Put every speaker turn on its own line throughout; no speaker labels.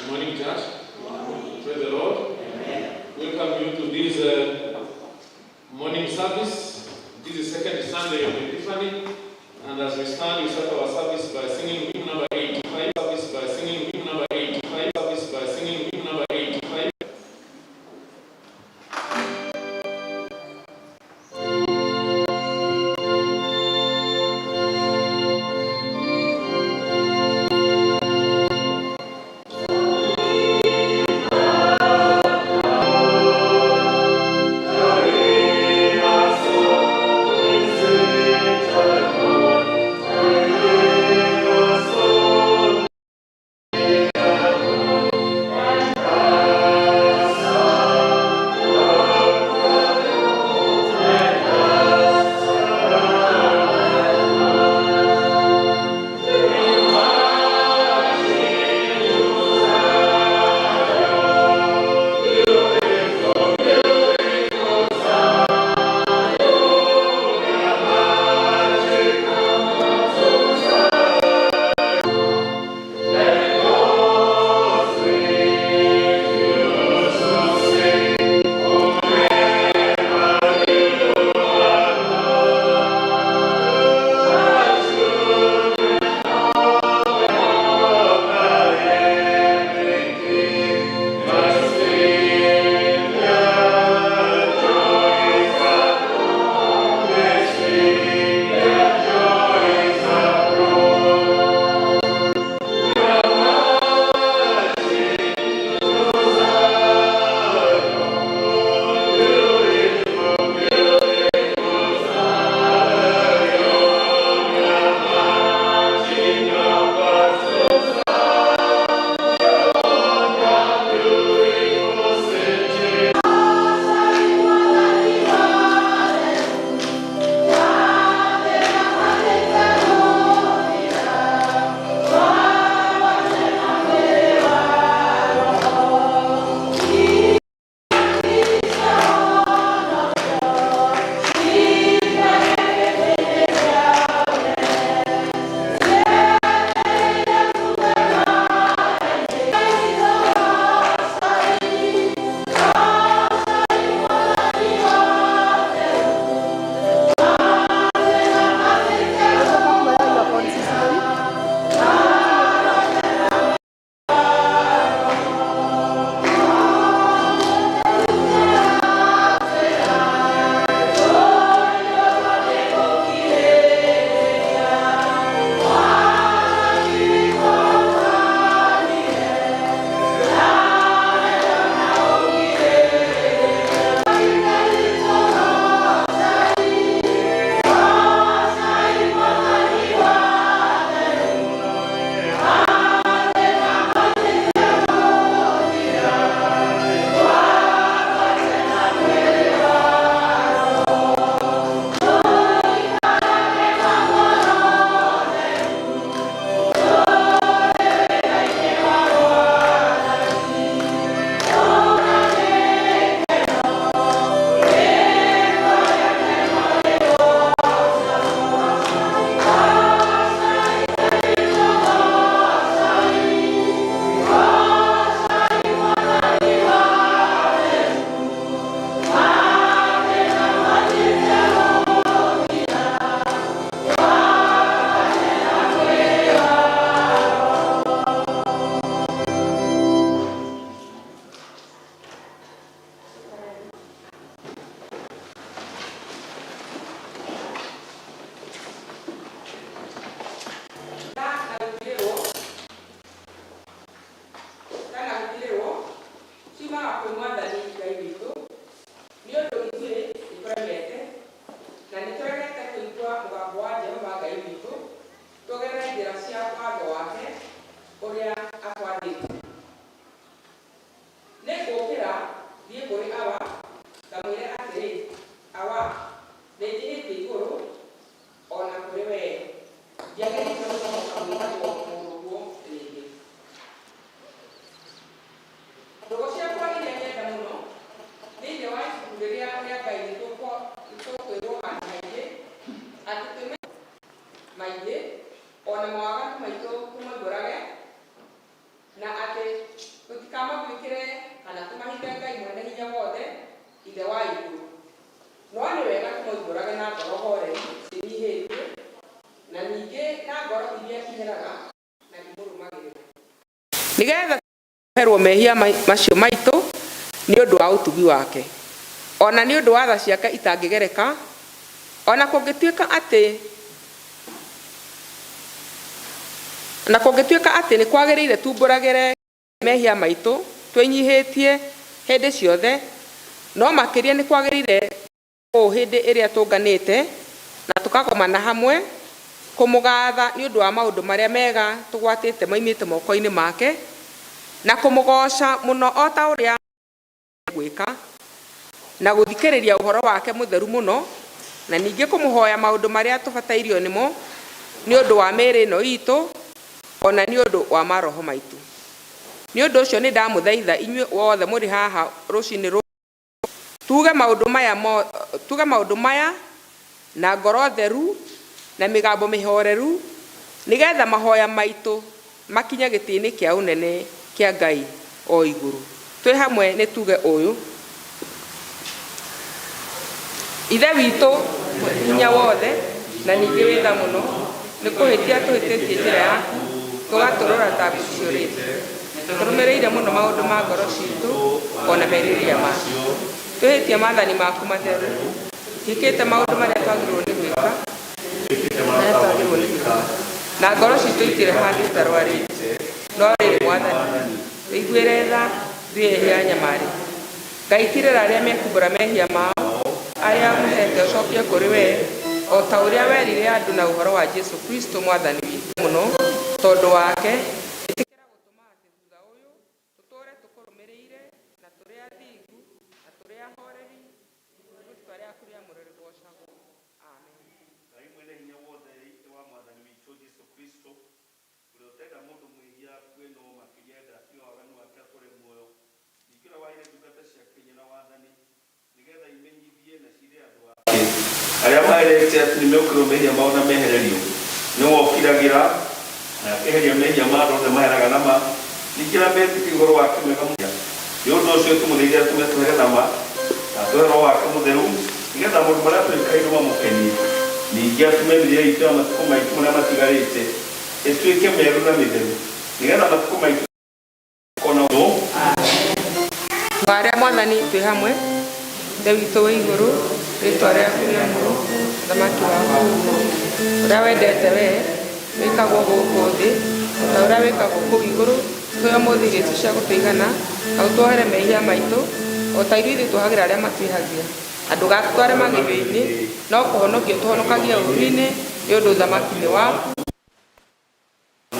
Good morning, church. Praise the Lord. Amen. Welcome you to this morning service. This is second Sunday of Epiphany, and as we stand, we start our service by singing hymn number 85. Service by singing hymn number 85. Service by singing hymn number 85.
Ndanagũtirĩrwo ciumaga kwĩ Mwathani Ngai witũ, nĩ ũndũ ithuĩ nĩtũremete, na nĩtũregete kũigua mũgambo wa Jehova Ngai witũ, tũgerere njĩra cia watho wake ũrĩa atwathĩte. Nĩngũũkĩra thiĩ kũrĩ Awa, ngamwĩre atĩrĩ, Awa, nĩnjĩhĩtie igũrũ o na kũrĩ wee, ndiagĩrĩirwo nĩ gũcoka gwĩtagwo mũrũguo rĩngĩ. Ndũgũ ciakwa iria nyenda mũno, thĩinĩ wa ibuku rĩrĩa rĩa Ngai nĩtũkwĩrwo handũ haingĩ atĩ twĩ maingĩ ona mawaganu maitũ tũmoimbũrage, na atĩ Tũtikamatuĩkĩre kana tũmahithe Ngai mwene hinya wothe, Ithe wa igũrũ. No nĩ wega tũmoimbũrage na ngoro horeri ciĩnyihĩtie, na ningĩ na ngoro iria iheraga na imũrũmagĩrĩra, nĩgetha tuoherwo mehia macio maitũ nĩ ũndũ wa ũtugi wake, ona nĩ ũndũ wa tha ciake itangĩgereka, ona kũngĩtuĩka atĩ nĩ kwagĩrĩire tumbũragĩre mehia maitũ twĩnyihĩtie hĩndĩ ciothe, no makĩria nĩ kwagĩrĩire ũũ hĩndĩ ĩrĩa tũnganĩte na tũkagomana hamwe kũmũgatha nĩ ũndũ wa maũndũ marĩa mega tũgwatĩte moimĩte moko-inĩ make, na kũmũgooca mũno o ta ũrĩa gwĩka, na gũthikĩrĩria ũhoro wake mũtheru mũno, na ningĩ kũmũhoya maũndũ marĩa tũbatairio nĩmo nĩ ũndũ wa mĩĩrĩ ĩno itũ, ona nĩ ũndũ wa maroho maitũ. Nĩ ũndũ ũcio nĩ ndamũthaitha inyuĩ othe mũrĩ haha rũcinĩ rũrũ, tuge maũndũ maya na ngoro theru na mĩgambo mĩhoreru, nĩgetha mahoya maitũ makinye gĩtĩ-inĩ kĩa ũnene kĩa Ngai o igũrũ. Twĩ hamwe nĩ tuge ũyũ: Ithe witũ hinya wothe na ningĩ wĩ tha mũno, nĩ kũhĩtia tũhĩtĩtie njĩra yaku, tũgatũrora ta ciũrĩte. Tũrũmĩrĩire mũno maũndũ ma ngoro citũ ona merirĩria macio. Twĩhĩtie maathani maku matheru, twĩkĩte maũndũ marĩa twagĩrĩirwo nĩ gwĩka, na ngoro citũ itirĩ handũ itarwarĩte. No rĩrĩ Mwathani, tũiguĩre tha ithuĩ ehia anyamarĩku. Ngai tirĩra arĩa mekumbũra mehia mao, arĩa ũmũhete ũcokie kũrĩ we, o ta ũrĩa werire andũ na ũhoro wa Jesu Kristo Mwathani witũ mũno, tondũ wake ĩtĩkĩra gũtũma atĩ thutha ũyũ tũtũũre tũkũrũmĩrĩire na tũrĩ athingu na tũrĩ ahoreri, rĩĩtwa rĩaku rĩamũre rĩgoocagwo. Amen.
Ngai mwene hinya wothe, Ithe wa Mwathani witũ Jesu Kristo, ũrĩa ũtenda mũndũ mwĩhia akue no makĩria enda atige waganu wake atũũre muoyo, ningĩ ũrĩa waheire ndungata ciake hinya na wathani, nĩgetha imenyithie na ciĩre andũ ake arĩa maherete atĩ nĩmekũrwo mehia mao na mehererio, nĩwe ũkiragĩra na akeheria mehia ma andũ othe maheraga na ma, ningĩ arĩa metĩkia ũhoro wake mwega mũno. Nĩ ũndũ ũcio tũmũthaithe atũme tũhere na ma, na atũhe Roho wake mũtheru, nĩgetha maũndũ marĩa twĩkairwo mamũkenie, ningĩ atũme mĩthiĩre itũ ya matukũ maitũ marĩa matigarĩte ĩtuĩke mĩerũ na mĩtheru, nĩgetha matukũ maitũ kona ũndũ.
Twarĩa Mwathani twĩ hamwe, Ithe witũ wĩ igũrũ, rĩĩtwa rĩaku rĩamũrwo, ũthamaki waku ũũke, ũrĩa wendete wee wĩkagwo gũkũ thĩ o ta ũrĩa wĩkagwo kũu igũrũ. Tũhe ũmũthĩ irio icio cia gũtũigana, na ũtuohere mehia maitũ o ta ithuĩ ithuĩ tuohagĩra arĩa matwĩhagia, na ndũgatũtware magerio-inĩ, no kũhonokia ũtũhonokagie ũũru-inĩ, nĩ ũndũ ũthamaki nĩ waku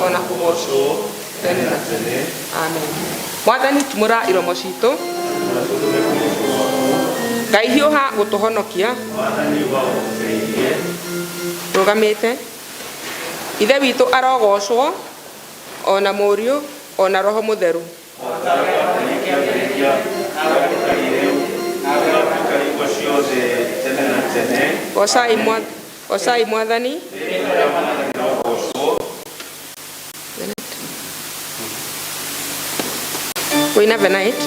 ona kũgoocwo tene na tene. Amen. Mwathani tumũra iromo citũ, Ngai hiũha gũtũhonokia. Rũgamĩte. Ithe witũ arogocwo, ona Mũriũ, ona Roho Mũtheru. Gocai Mwathani. Kũina Venite.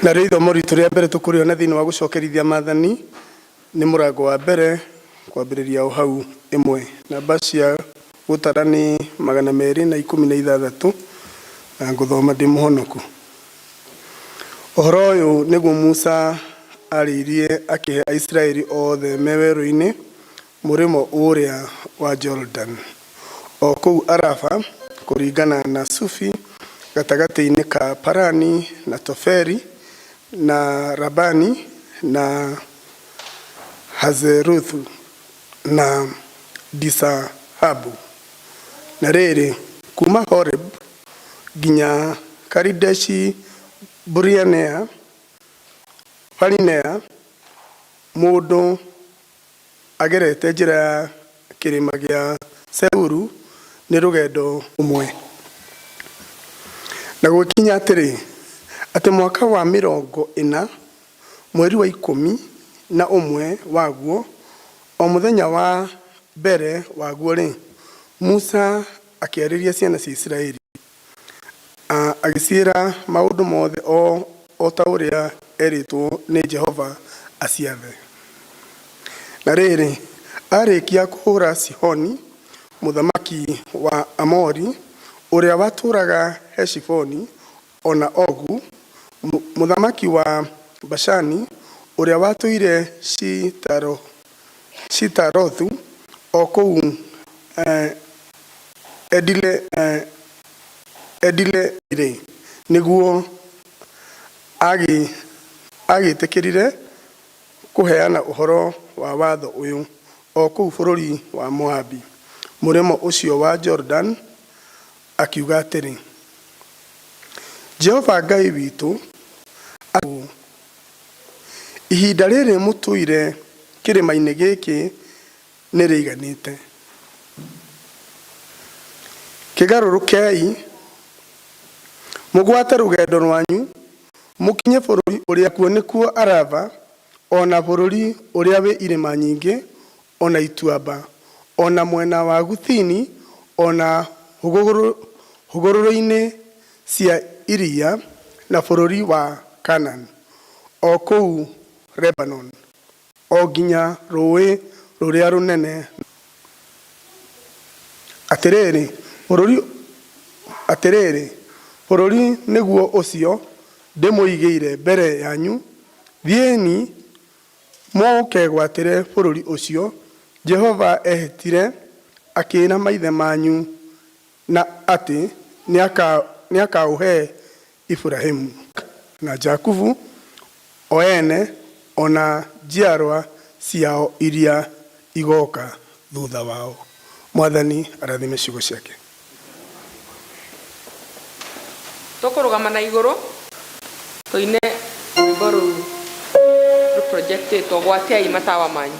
Narĩo ithomo ritũ rĩa mbere tũkũrĩona thĩinĩ wa gũcokerithia maathani nĩ mũrango wa mbere kwambĩrĩria o hau ĩmwe. Namba cia gũtara nĩ 216 na ngũthoma ndĩ mũhonoku. Ũhoro ũyũ nĩguo Musa arĩirie akĩhe Aisiraeli othe me werũ-inĩ mũrĩmo ũrĩa wa Jordan, o kũu Araba, kũringana na Sufi, gatagatĩ-inĩ ka Parani na Tofeli na Labani na Hazerothu na Disahabu. Na rĩrĩ, kuuma Horeb nginya Kadeshi Barinea, mũndũ agerete njĩra ya kĩrĩma gĩa Seiru nĩ rũgendo ũmwe. Na gũgĩkinya atĩrĩ, atĩ mwaka wa 40, mweri wa 11 waguo, o mũthenya wa mbere waguo-rĩ, Musa akĩarĩria ciana cia Isiraeli, agĩciĩra maũndũ mothe o ta ũrĩa erĩtwo nĩ Jehova aciathe. Na rĩrĩ, aarĩkia kũhũra Sihoni, mũthamaki wa Amori, ũrĩa watũũraga Heshiboni, o na Ogu, mũthamaki wa Bashani, ũrĩa watũire Shitarothu, o kũu Edirei, nĩguo agĩĩtĩkĩrire kũheana ũhoro wa watho ũyũ, o kũu bũrũri wa Moabi, mũrĩmo ũcio wa Jorodani, akiuga atĩrĩ, Jehova Ngai witũ ũũ, Ihinda rĩrĩ mũtũire kĩrĩma-inĩ gĩkĩ nĩrĩiganĩte. Kĩgarũrũkei, mũgwate rũgendo rwanyu, mũkinye bũrũri ũrĩa kuo nĩkuo Araba, o na bũrũri ũrĩa wĩ irĩma nyingĩ, o na ituamba, o na mwena wa Gũthini, o na hũgũrũrũ-inĩ cia iria, na bũrũri wa Kaanani, o kũu Lebanon, o nginya rũũĩ rũrĩa rũnene. Atĩrĩrĩ, bũrũri atĩrĩrĩ, bũrũri nĩguo ũcio ndĩmũigĩire mbere yanyu, thiĩni mũkegwatĩre bũrũri ũcio Jehova ehĩtire akĩĩra maithe manyu na atĩ nĩakaũhe Iburahimu, na Jakubu o ene, o na njiarwa ciao iria igooka thutha wao. Mwathani arathime ciugo ciake.
Tũkũrũgama na igũrũ tũine rwĩmbo rũu rũprojectĩtwo. Gwatiai matawa manyu.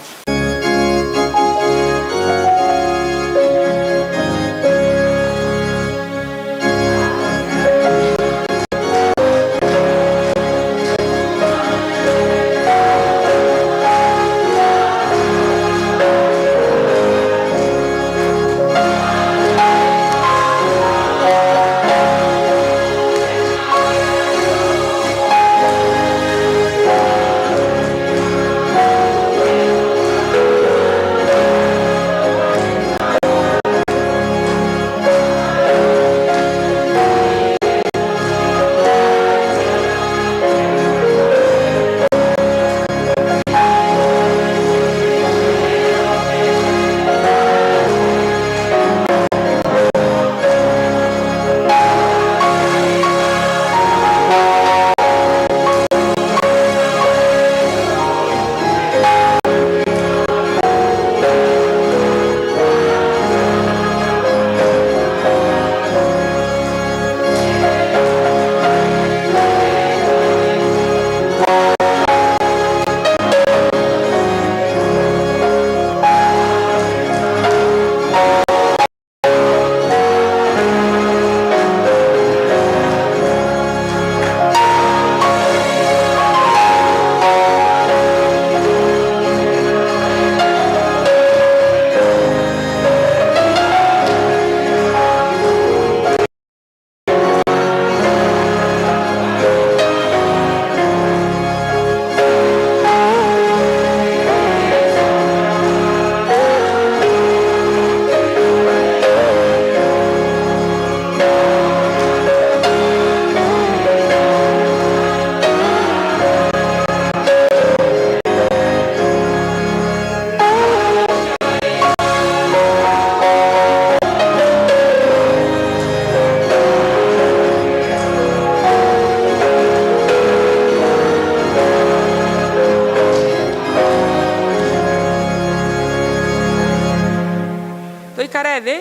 Tũikare thĩ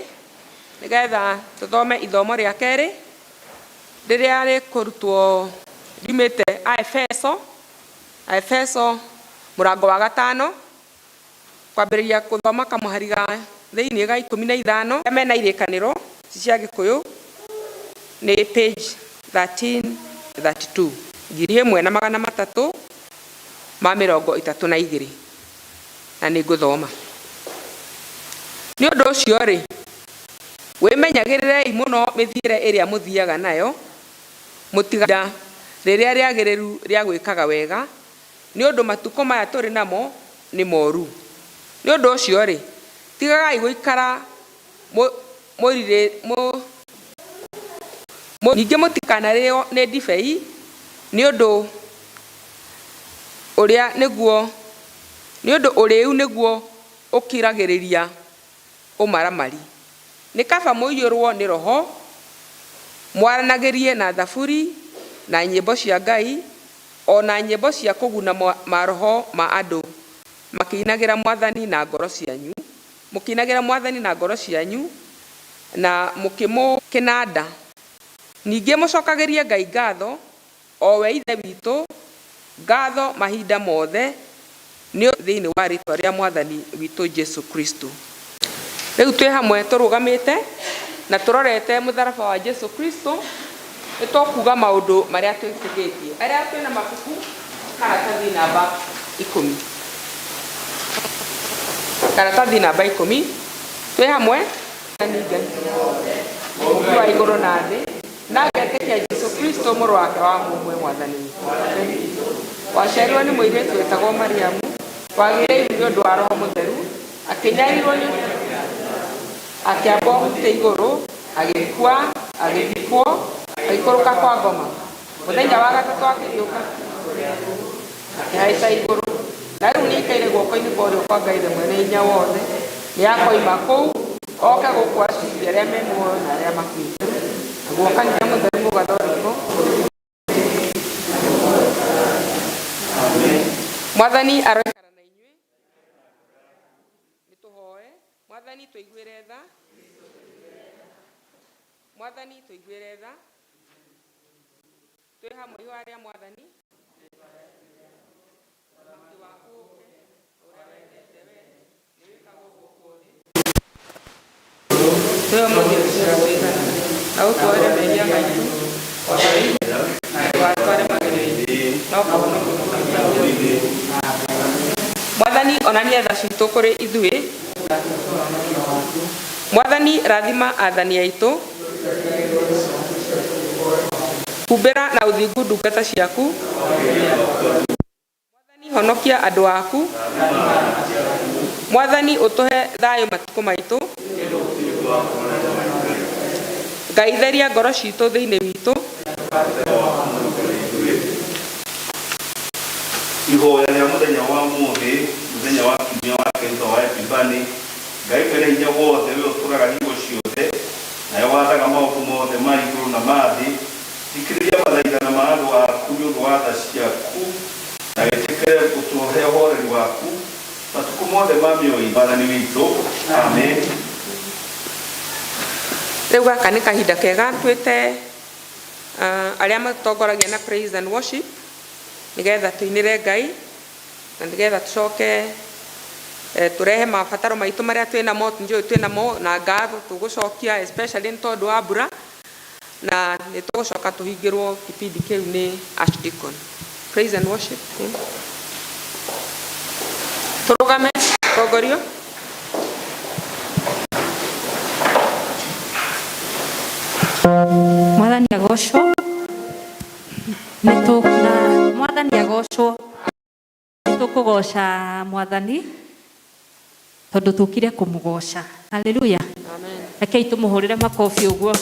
nĩgetha tũthome ithomo rĩa kerĩ rĩrĩa rĩkũrutwo riumĩte Aefeso, Aefeso mũrango wa gatano kwambĩrĩria kũthoma kamũhari ga thĩinĩ ga 15. Arĩa mena irĩkanĩro cia Gĩkũyũ nĩ page 1332 1332 na nĩ ngũthoma. Nĩ ũndũ ũcio rĩ, wĩmenyagĩrĩrei mũno mĩthiĩre ĩrĩa mũthiaga nayo, mũtigada rĩrĩa rĩagĩrĩru rĩa gwĩkaga wega, nĩ ũndũ matukũ maya tũrĩ namo nĩ moru. Nĩ ũndũ ũcio rĩ, tigagai gũikara ningĩ mũtikanarĩo nĩ ndibei, nĩ ũndũ ũrĩa nĩguo nĩ ũndũ ũrĩu nĩguo ũkiragĩrĩria ũmaramari. Nĩ kaba mũiyũrwo nĩ roho, mwaranagĩrie na thaburi na nyĩmbo cia Ngai, o na nyĩmbo cia kũguna maroho ma andũ, makĩinagĩra Mwathani na ngoro cianyu, mũkĩinagĩra Mwathani na ngoro cianyu, na mũkĩmũkĩnanda. Ningĩ mũcokagĩrie Ngai ngatho, o we Ithe witũ, ngatho mahinda mothe, nĩ thĩinĩ wa rĩtwa rĩa Mwathani witũ Jesu Kristo. Rĩu twĩ hamwe tũrũgamĩte na tũrorete mũtharaba wa Jesu Kristo, nĩ tũkuga maũndũ marĩa twĩtĩkĩtie. Arĩa twĩna mabuku karatathi namba 10. Karatathi namba 10 twĩ hamwe Mũũmbi wa igũrũ na thĩ, na ngetĩkia Jesu Kristo mũrũ wake wa mũmwe Mwathani witũ. Waciarirwo nĩ mũirĩtu wetagwo Mariamu, wagĩire ihu nĩ ũndũ wa Roho Mũtheru, akĩnyarirwo nĩ akĩambwo mũtĩ igũrũ, agĩkua, agĩthikwo, agĩikũrũka kwa ngoma. Mũthenya wa gatatũ akĩriũka, akĩhaica igũrũ, na rĩu nĩaikaire guoko-inĩ kwa ũrĩo kwa Ngai Ithe Mwene Hinya Wothe. Nĩakoima kũu oke gũkũ acirithie arĩa me muoyo na arĩa makuĩte. Naguo kanitha mũtheru mũgathondekwo. Mwathani aroikara na inyuĩ. Nĩtũhoe. Mwathani tũiguĩre tha. Mwathani tũiguĩre tha. Twĩ hamwe ihoya rĩa Mwathani. Ũthamaki waku ũũke, ũrĩa wendete we nĩwĩkagwo gũkũ thĩ. Tũhe ũmũthĩ irio cia kũigana, na ũtuohere mehia maitũ, o ta ũrĩa ndũgatware magerio-inĩ, no kũhonokia. Mwathani onania tha citũ kũrĩ ithuĩ. Mwathani rathima athani aitũ. Humbĩra na ũthingu ndungata ciaku. Mwathani honokia andũ aku. Mwathani ũtũhe thayũ matukũ maitũ. Ngai theria ngoro citũ thĩinĩ witũ.
Ihoya rĩa mũthenya wa mũthĩ, mũthenya wa kiumia wa kerĩ wa Epifani, Ngai mwene hinya wothe we ũtũraga hingo ciothe, nawe wathaga maũndũ mothe ma igũrũ na ma thĩ, thikĩrĩria mathaithana ma andũ aku nĩ ũndũ wa tha ciaku, na wĩtĩkĩre gũtũhe ũhoreri waku matukũ mothe ma mĩoyo Mwathani witũ. Amen.
Rĩu gaka nĩ kahinda kega twĩte arĩa matongoragia na praise and worship nĩgetha tũinĩre Ngai na nĩgetha tũcoke tũrehe mabataro maitũ marĩa twĩnamo, njũĩ twĩnamo na ngatho tũgũcokia especially nĩ tondũ wa mbura, na nĩ tũgũcoka tũhingĩrwo kĩbindi kĩu nĩ Archdeacon. Praise and worship. Tũrũgame tongorio.
Mwathani agocwo. Nĩtũna Mwathani agocwo. Nĩtũkũgoca Mwathani tondũ tũkire kũmũgoca. Haleluya.
Amen.
Rekei tũmũhũrĩre makobi ũguo.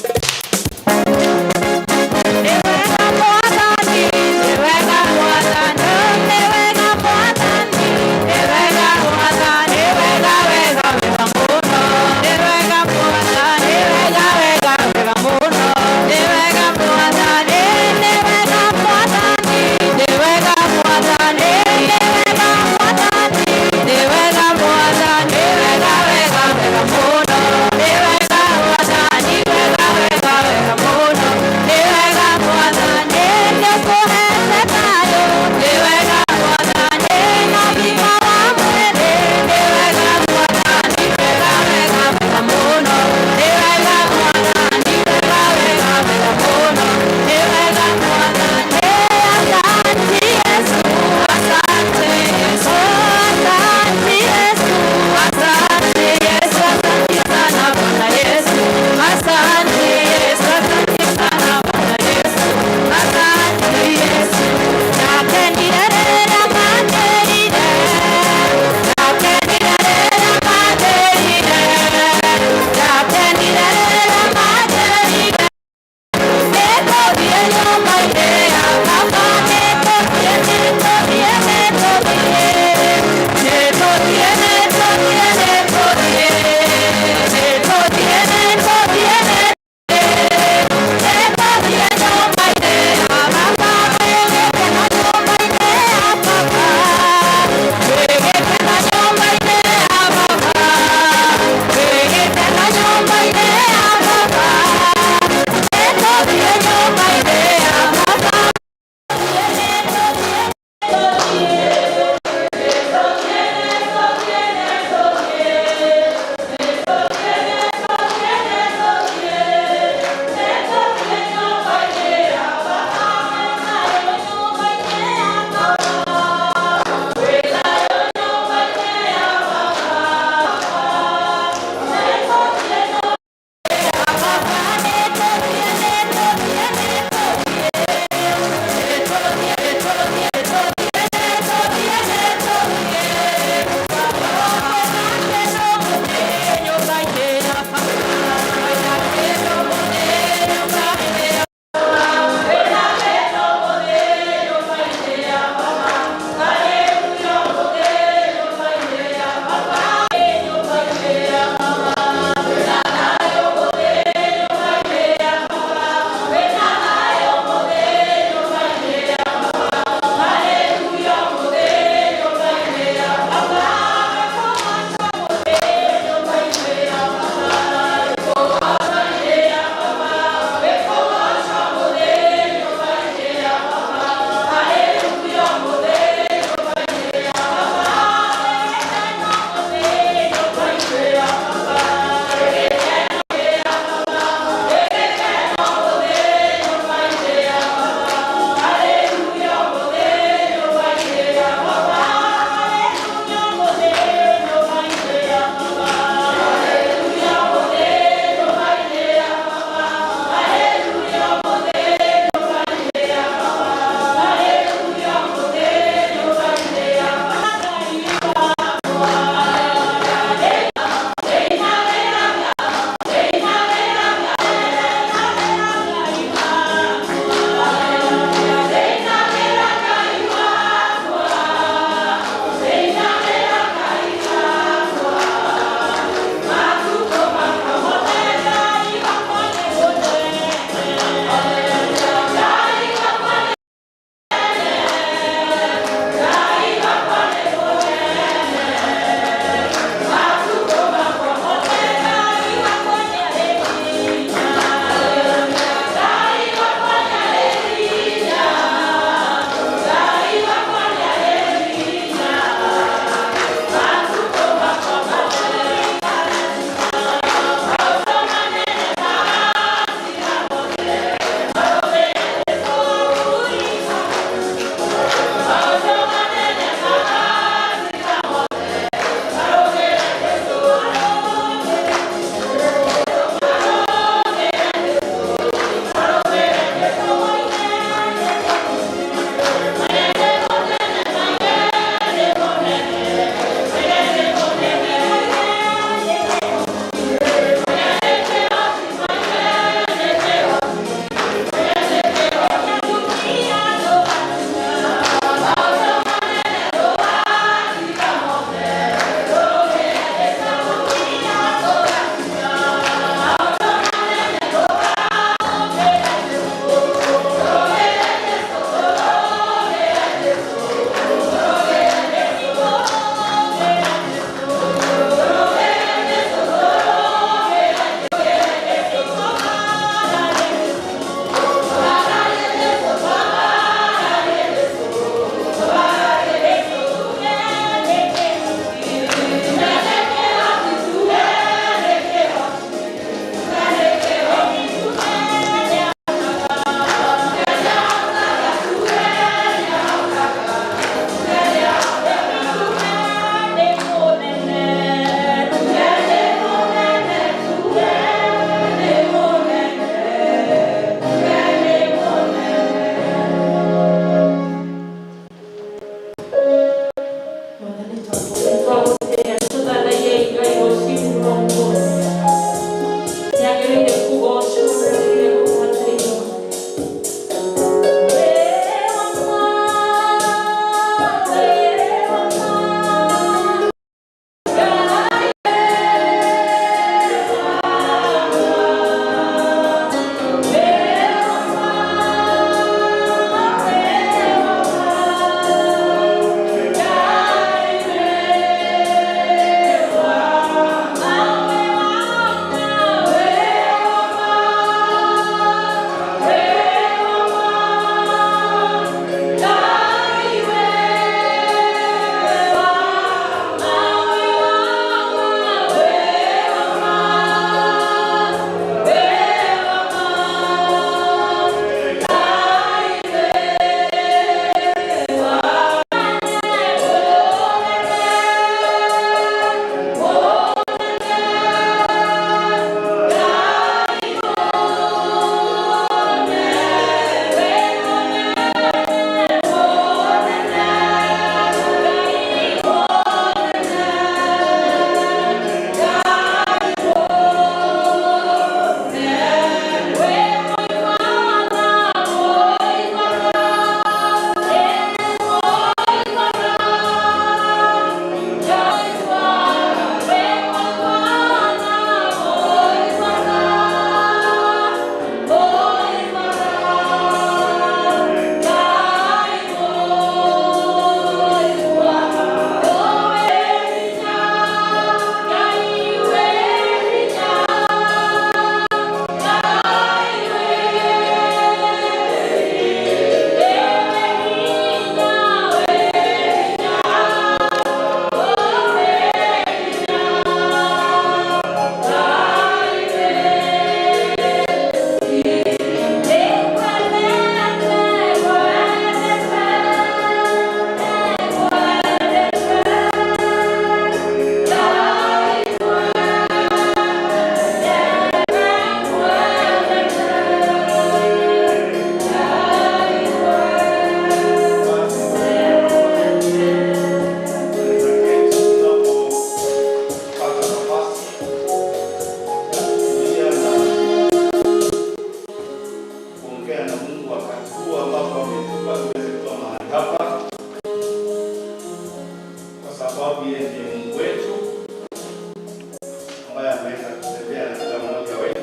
Ambaye ameweza kutembea na kila mmoja wetu.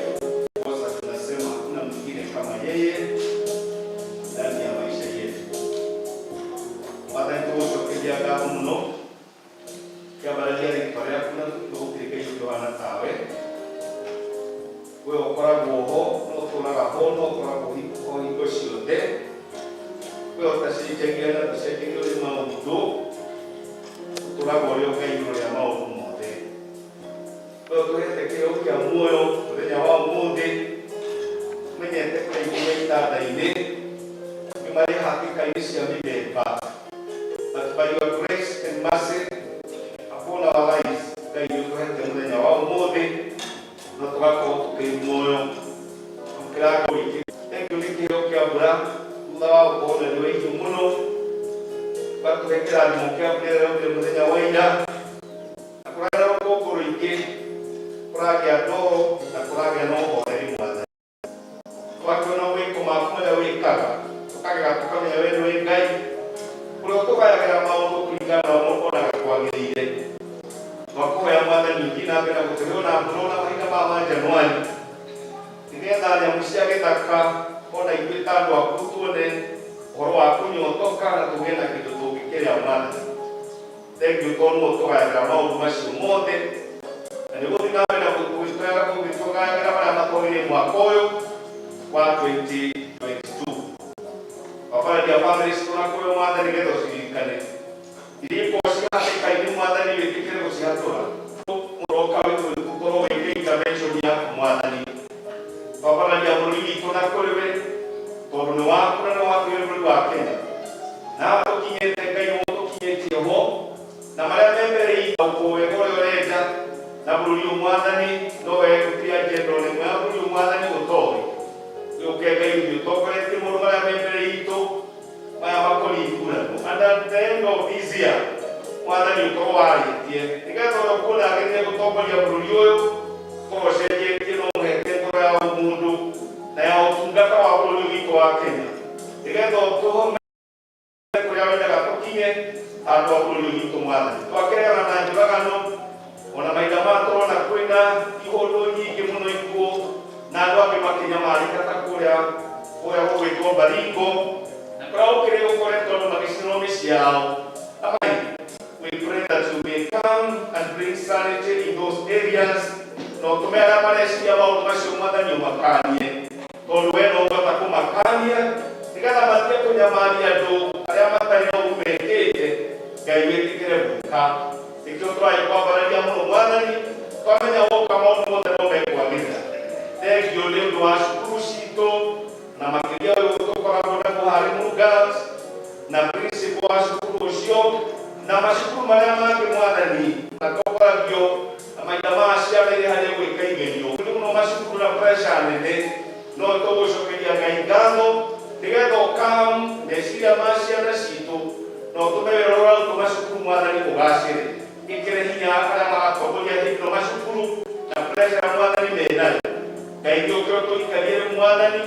Kwa tunasema hakuna mwingine kama yeye ndani ya maisha yetu. Mwathani, tũgũcokeria ngatho mũno kĩambararia rĩtwa rĩaku na tũgũkĩrĩka ũndũ hana tawe. We ũkoragwo ho no ũtũraga ho no ũkoragwo ho hingo ciothe. We ũtacenjagia na ndũcenjagio nĩ maũndũ, ũtũraga ũrĩ o Ngai igũrũ rĩa maũndũ mothe. We ũtũhete kĩheo kĩa muoyo mũthenya wa ũmũthĩ, menyete kũrĩa igũrũ itanda-inĩ nĩ marĩ hatĩka-inĩ cia mĩthemba, but by your grace and mercy upon our lives, Ngai nĩ ũtũhete mũthenya wa ũmũthĩ na tũgakorwo tũkĩrĩ muoyo tũkĩraga ũingĩ. Thank you nĩ kĩheo kĩa mbura thutha wa gũkorwo na riũa ihiũ mũno, ũgatũhe kĩrathimo kĩa mbura ĩrĩa yaurire mũthenya wa ira, na kũragĩa na rũkũngũ rũingĩ, kũragĩa ndoro na kũragĩa na ũhoreri. Mwathani, twakĩona mwĩko maku marĩa wĩkaga, tũkagega tũkamenya we nĩwe Ngai ũrĩa ũtũgayagĩra maũndũ kũringana na ũrĩa onaga kwagĩrĩire. Twakũhoya, Mwathani, ũthiĩ na mbere na gũtũhe ona mbura ona mahinda maya ma Januari, nĩgetha nyamũ cia gĩthaka ona ithuĩ ta andũ aku tuone ũhoro wa kũnyotoka na tũgĩe na kĩndũ tũngĩkĩrĩa. Mwathani, thank you tondũ nĩwe ũtũgayagĩra maũndũ macio mothe na nĩ gũthiĩ na mbere na gũtũgayagĩra marĩa matwagĩrĩire mwaka ũyũ wa 2022. Wabararia family citũ na kũrĩ, Mwathani, nĩgetha ũciririkane iria ikorwo cihatĩka-inĩ. Mwathani, wĩtĩkĩre gũcihatũra mũroka ũkorwo wĩke intervention yaku. Mwathani, twambararia bũrũri witũ na kũrĩ we tondũ nĩ waku na nĩ waku bũrũri wa Kenya na tũkinyĩte. Ngai, nĩwe ũtũkinyĩtie ho na marĩa me mbere itũ wega ũrĩa ũrenda na bũrũri ũyũ. Mwathani, no we gũtirĩ agenda ona ĩmwe ya bũrũri ũyũ, Mwathani, ũtoĩ. Ũke, Ngai, ũthiĩ ũtongoretie maũndũ marĩa me mbere itũ maya makoniĩ ithurano, and at the end of this year, Mwathani, ũkorwo warĩtie nĩgetha ũrĩa ũkuona agĩrĩire gũtongoria bũrũri ũyũ ũkorwo ũcenjetie na ũmũhete ngoro ya ũmũndũ na ya ũtungata wa bũrũri ũyũ witũ wa Kenya, nĩgetha ũtũhome kũrĩa wendaga tũkinye handũ wa bũrũri ũyũ witũ. Mwathani, twakĩregana na njũragano ona mahinda maya tũrona kwĩna ihũndũ nyingĩ mũno, ikuũ na andũ angĩ makĩnyamarĩka ta kũrĩa gũgwĩtwo Baringo na kũrĩa gũkĩrĩ gũkoretwo andũ magĩcinwo mĩciĩ yao. Amai, we pray that you may come and bring sanity in those areas na ũtũme arĩa mareciria maũndũ macio, Mwathani, ũmakanie tondũ we no ũhota kũmakania nĩgetha matige kũnyamaria andũ arĩa matarĩ na ũru mekĩte. Ngai, wĩtĩkĩre gũka nĩkĩo tũragĩkwambararia mũno. Mwathani, twamenya woka maũndũ mothe no mekwagĩrĩra. Thengiũ nĩ ũndũ wa cukuru citũ na makĩria ũyũ tũkoragwo naguo Harimu Girls na principal wa cukuru ũcio na macukuru marĩa mangĩ, Mwathani, matongoragio na mahinda ma ciana irĩ harĩa gwĩka igerio nĩ mũno macukuru na pressure nene. No tũgũcokeria Ngai ngatho nĩgetha ũkam meciria ma ciana citũ na ũtũme wĩra ũrĩa ũrarutwo macukuru, Mwathani, ũgacĩre. Ĩkĩre hinya arĩa maratongoria hĩndĩ ĩno macukuru na pressure, Mwathani, menayo. Ngai, gĩũkĩro tũikarie rĩu. Mwathani,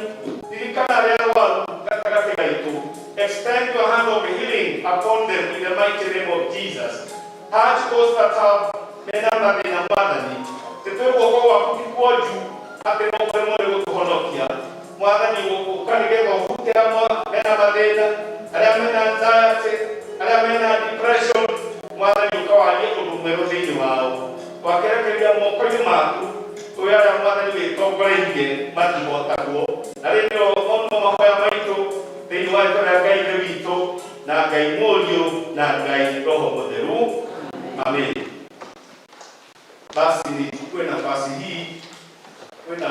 ririkana arĩa arwaru gatagatĩ gaitũ. Extend your hand of healing upon them in the mighty name of Jesus. Touch those that have mena mathĩna. Mwathani, tĩtwĩ guoko gwaku ti kuonju atĩ no kũremwo nĩ gũtũhonokia. Mwathani, ũka nĩgetha ũhute amwe mena mathĩna, arĩa mena anxiety, arĩa mena depression. Mwathani, ũkawarie ũndũ mwerũ thĩinĩ wao. Twakĩrekeria moko-inĩ maku twĩ arĩa, Mwathani, wĩtongoreirie matihotagwo. Na rĩu nĩo mau mahoya maitũ thĩinĩ wa rĩtwa rĩa Ngai Ithe witũ na Ngai Mũriũ na Ngai Roho Mũtheru, amen. Basi nichukue nafasi hii kwĩna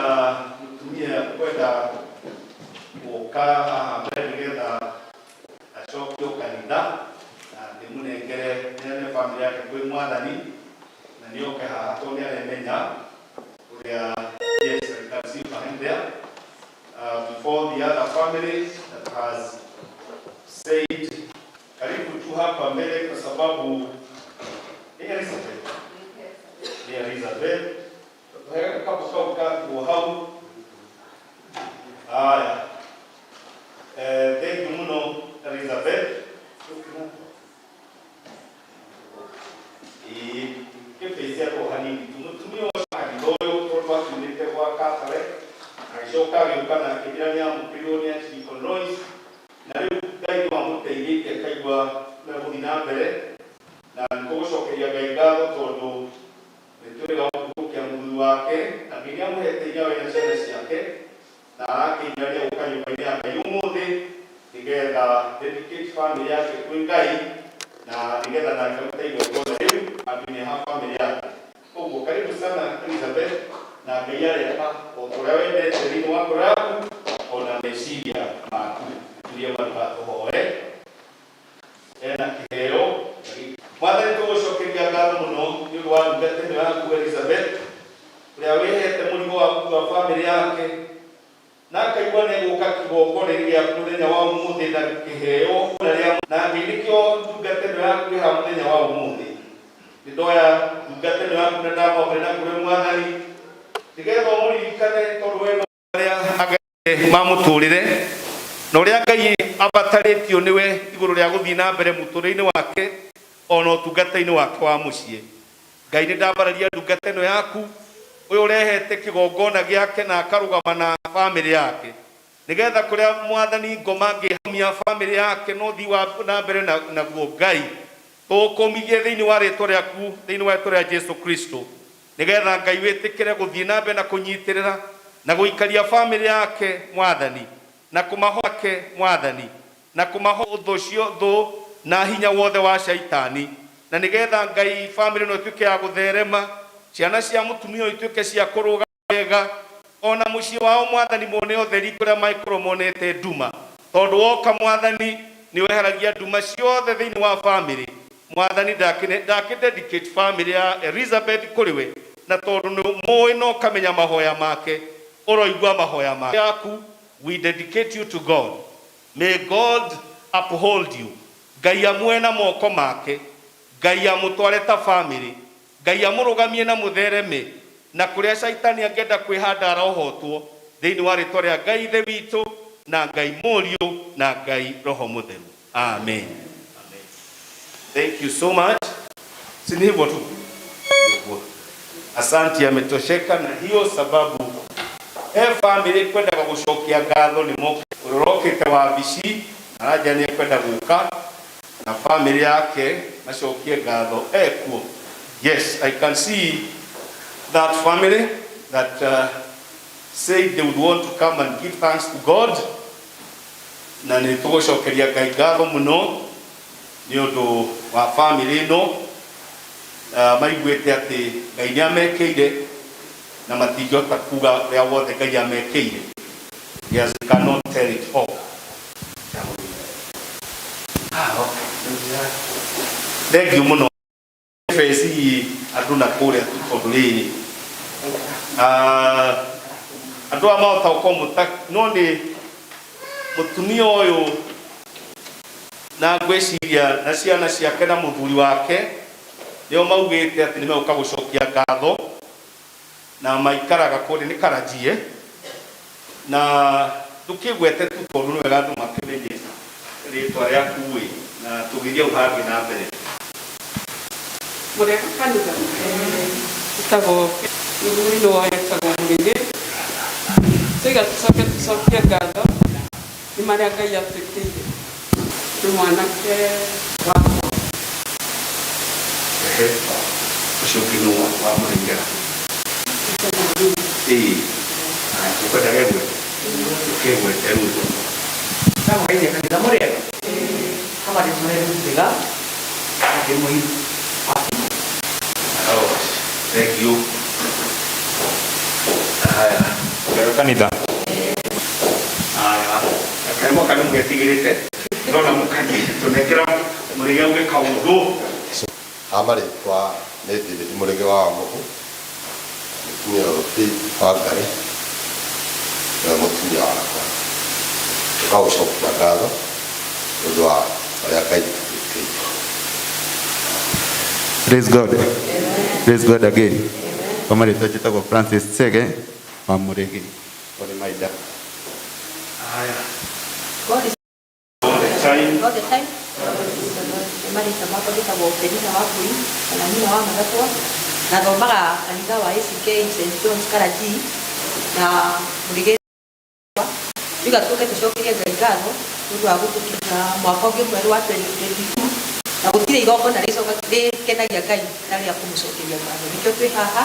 mũtumia kwenda gũka haha mbere nĩgetha acokio kanitha na ndĩmũnengere neane famĩlĩ yake kwĩ Mwathani na nĩoke haha tondũ nĩaremenya ũrĩa. Yes, I can see behind there, before the other family that has said karibu tu hapa mbele kwa sababu ni Elizabeth, ni Elizabeth kapo kau kakuo hau. Haya, thank you muno, Elizabeth. Ĩĩ, kĩbĩcia ko hanini tu mũtumia ũcio. Agĩcoka agĩũka na akĩnjĩra nĩ amũkĩrirwo nĩ Archdeacon Lois, na rĩu Ngai no amũteithĩtie akaigua nĩ gũthiĩ na mbere, na nĩtũgũcokeria Ngai ngatho tondũ nĩtwĩrĩga kũhukia mũthuri wake, na Ngai nĩamũhete hinya we na ciana ciake, na arakĩnjĩra nĩ egũka nyũmba-inĩ ya Ngai ũmũthĩ nĩgetha dedicate family yake kwĩ Ngai, na nĩgetha nake arute igongona rĩu ambĩrĩrie ha family yake. Koguo karibu sana Elizabeth, na Ngai areha o ta ũrĩa wendete thĩinĩ wa ngoro yaku ona meciria maku. Turie maruga tũhoe ena kĩheo. Mwathani, tũgũcokeria ngatho mũno nĩ ũndũ wa ndungata ĩno yaku Elizabeth, ũrĩa wĩhete mũrigo wa gũkua family yake, na akaigua nĩ egũka kĩgongona-inĩ gĩaku mũthenya wa ũmũthĩ na kĩheo na rĩa na Ngai nĩkĩo ndungata ĩno yaku ĩ haha mũthenya wa ũmũthĩ. Nĩ ndoya ndungata ĩno yaku na ndamwamũra na kũrĩ Mwathani nĩgetha ũmũririkane, tondũ we no arĩa agereire ma mũtũrĩre na ũrĩa Ngai abatarĩtio nĩwe igũrũ rĩa gũthiĩ na mbere mũtũrĩre-inĩ wake ona ũtungata-inĩ wake wa mũciĩ. Ngai, nĩ ndambararia ndungata ĩno yaku, ũyũ ũrehete kĩgongona gĩake na akarũgama na famĩlĩ yake, nĩgetha kũrĩa Mwathani ngoma angĩhamia famĩlĩ yake no ũthii wa na mbere naguo. Ngai, tũkũmigie thĩinĩ wa rĩtwa rĩaku, thĩinĩ wa rĩtwa rĩa Jesu Kristo, nĩgetha Ngai wĩtĩkĩre gũthiĩ na mbere na kũnyitĩrĩra na gũikaria famĩlĩ yake, Mwathani, na kũmahoke, Mwathani, na kũmaho thũ cio thũ na hinya wothe wa shaitani, na nĩgetha Ngai famĩlĩ ĩno ĩtuĩke ya gũtherema, ciana cia mũtumia ũyũ ituĩke cia kũrũga wega, ona mũciĩ wao, Mwathani, mone ũtheri kũrĩa mangĩkorwo monete nduma, tondũ woka, Mwathani, nĩ weheragia nduma ciothe thĩinĩ wa famĩlĩ. Mwathani, ndakĩ dedicate famĩlĩ ya Elizabeth kũrĩ we, na tondũ nĩ mũĩ na ũkamenya mahoya make, ũroigua mahoya make yaku. We dedicate you to God. May God uphold you. Ngai amue na moko make, Ngai amũtware ta famĩlĩ, Ngai amũrũgamie na mũthereme, na kũrĩa caitani angĩenda kwĩhanda arohotwo, thĩinĩ wa rĩtwa rĩa Ngai Ithe witũ na Ngai Mũriũ na Ngai Roho Mũtheru, amen. Amen. Thank you so much. Si ni hivyo tu? Niguo. Asante, ametosheka na hiyo sababu he family kwendaga gucokia ngatho nĩ moke. Ũrĩa ũrokĩte wabici aranja nĩ ekwenda gũka na family yake macokie ngatho ekuo. Yes, I can see that family that said they would want to come and give thanks to God, na nĩ tũgũcokeria Ngai ngatho mũno nĩ ũndũ wa family ĩno. Maiguĩte atĩ Ngai nĩ amekĩire na matingĩhota kuga ũrĩa wothe Ngai amekĩire. Yes, they cannot tell it all. Ah, okay. Thank you mũno. Beci andũ na kũrĩa tu tondũ rĩrĩ andũ aya mahota gũkorwo mũta no nĩ mũtumia ũyũ na ngwĩciria na ciana ciake na mũthuri wake nĩo maugĩte atĩ nĩ megũka gũcokia ngatho, na maikaraga kũrĩa nĩ Karajie, na ndũkĩgwete tu tondũ nĩ wega andũ makĩmenye rĩtwa rĩaku ĩ, na tũgĩthiĩ hau hangĩ na mbere.
Mũrĩega kanitha, ĩtagwo mũthuri nĩ woyo ĩtagwo Mũrĩgĩ. Tũiga tũcoke tũcokie ngatho nĩ marĩa Ngai atwĩkĩire. Nĩ mwanake wakwa.
Ehe, ũcio ũngĩ nĩ wa mũrĩngera ĩĩ, ũkwenda gegwete ũkĩgwete rĩu.
Ndamũgeithia kanitha, mũrĩega kama ndĩ mũreri njega na ndĩ mũiru.
Oh, thank you. Haya.
Wega kanitha.
Haya, kaĩ mwaka nĩ mũgetigĩrĩte, ndona mũkani tũnengera mũrĩge uge kaũndũ.
Ha marĩtwa nĩ David Mũrĩge wa Wamũhũ, mũtumia ũyũ Faith Wangari nĩwe mũtumia wakwa. Tũkagũcokia ngatho nĩ ũndũ wa ũrĩa Ngai atwĩkĩire.
Praise God. Praise God again. Kwa marĩtwa njĩtagwo Francis Chege wa Mũrĩgi ũrĩ Maida.
Haya.
God is
All the time.
All the time. Marĩtwa makwa njĩtagwo Penina Wambui kana nyina wa Mathatwa, na thomaga kanitha wa ACK St John's Karaji na Mũrĩgĩ. Ndiga tũke tũcokerie Ngai ngatho nĩ ũndũ wa gũtũkinyia mwaka ũngĩ mwerũ wa 2022, na gũtirĩ igongona rĩcoka rĩkenagia Ngai ta rĩa kũmũcokeria ngatho. Nĩkĩo twĩ haha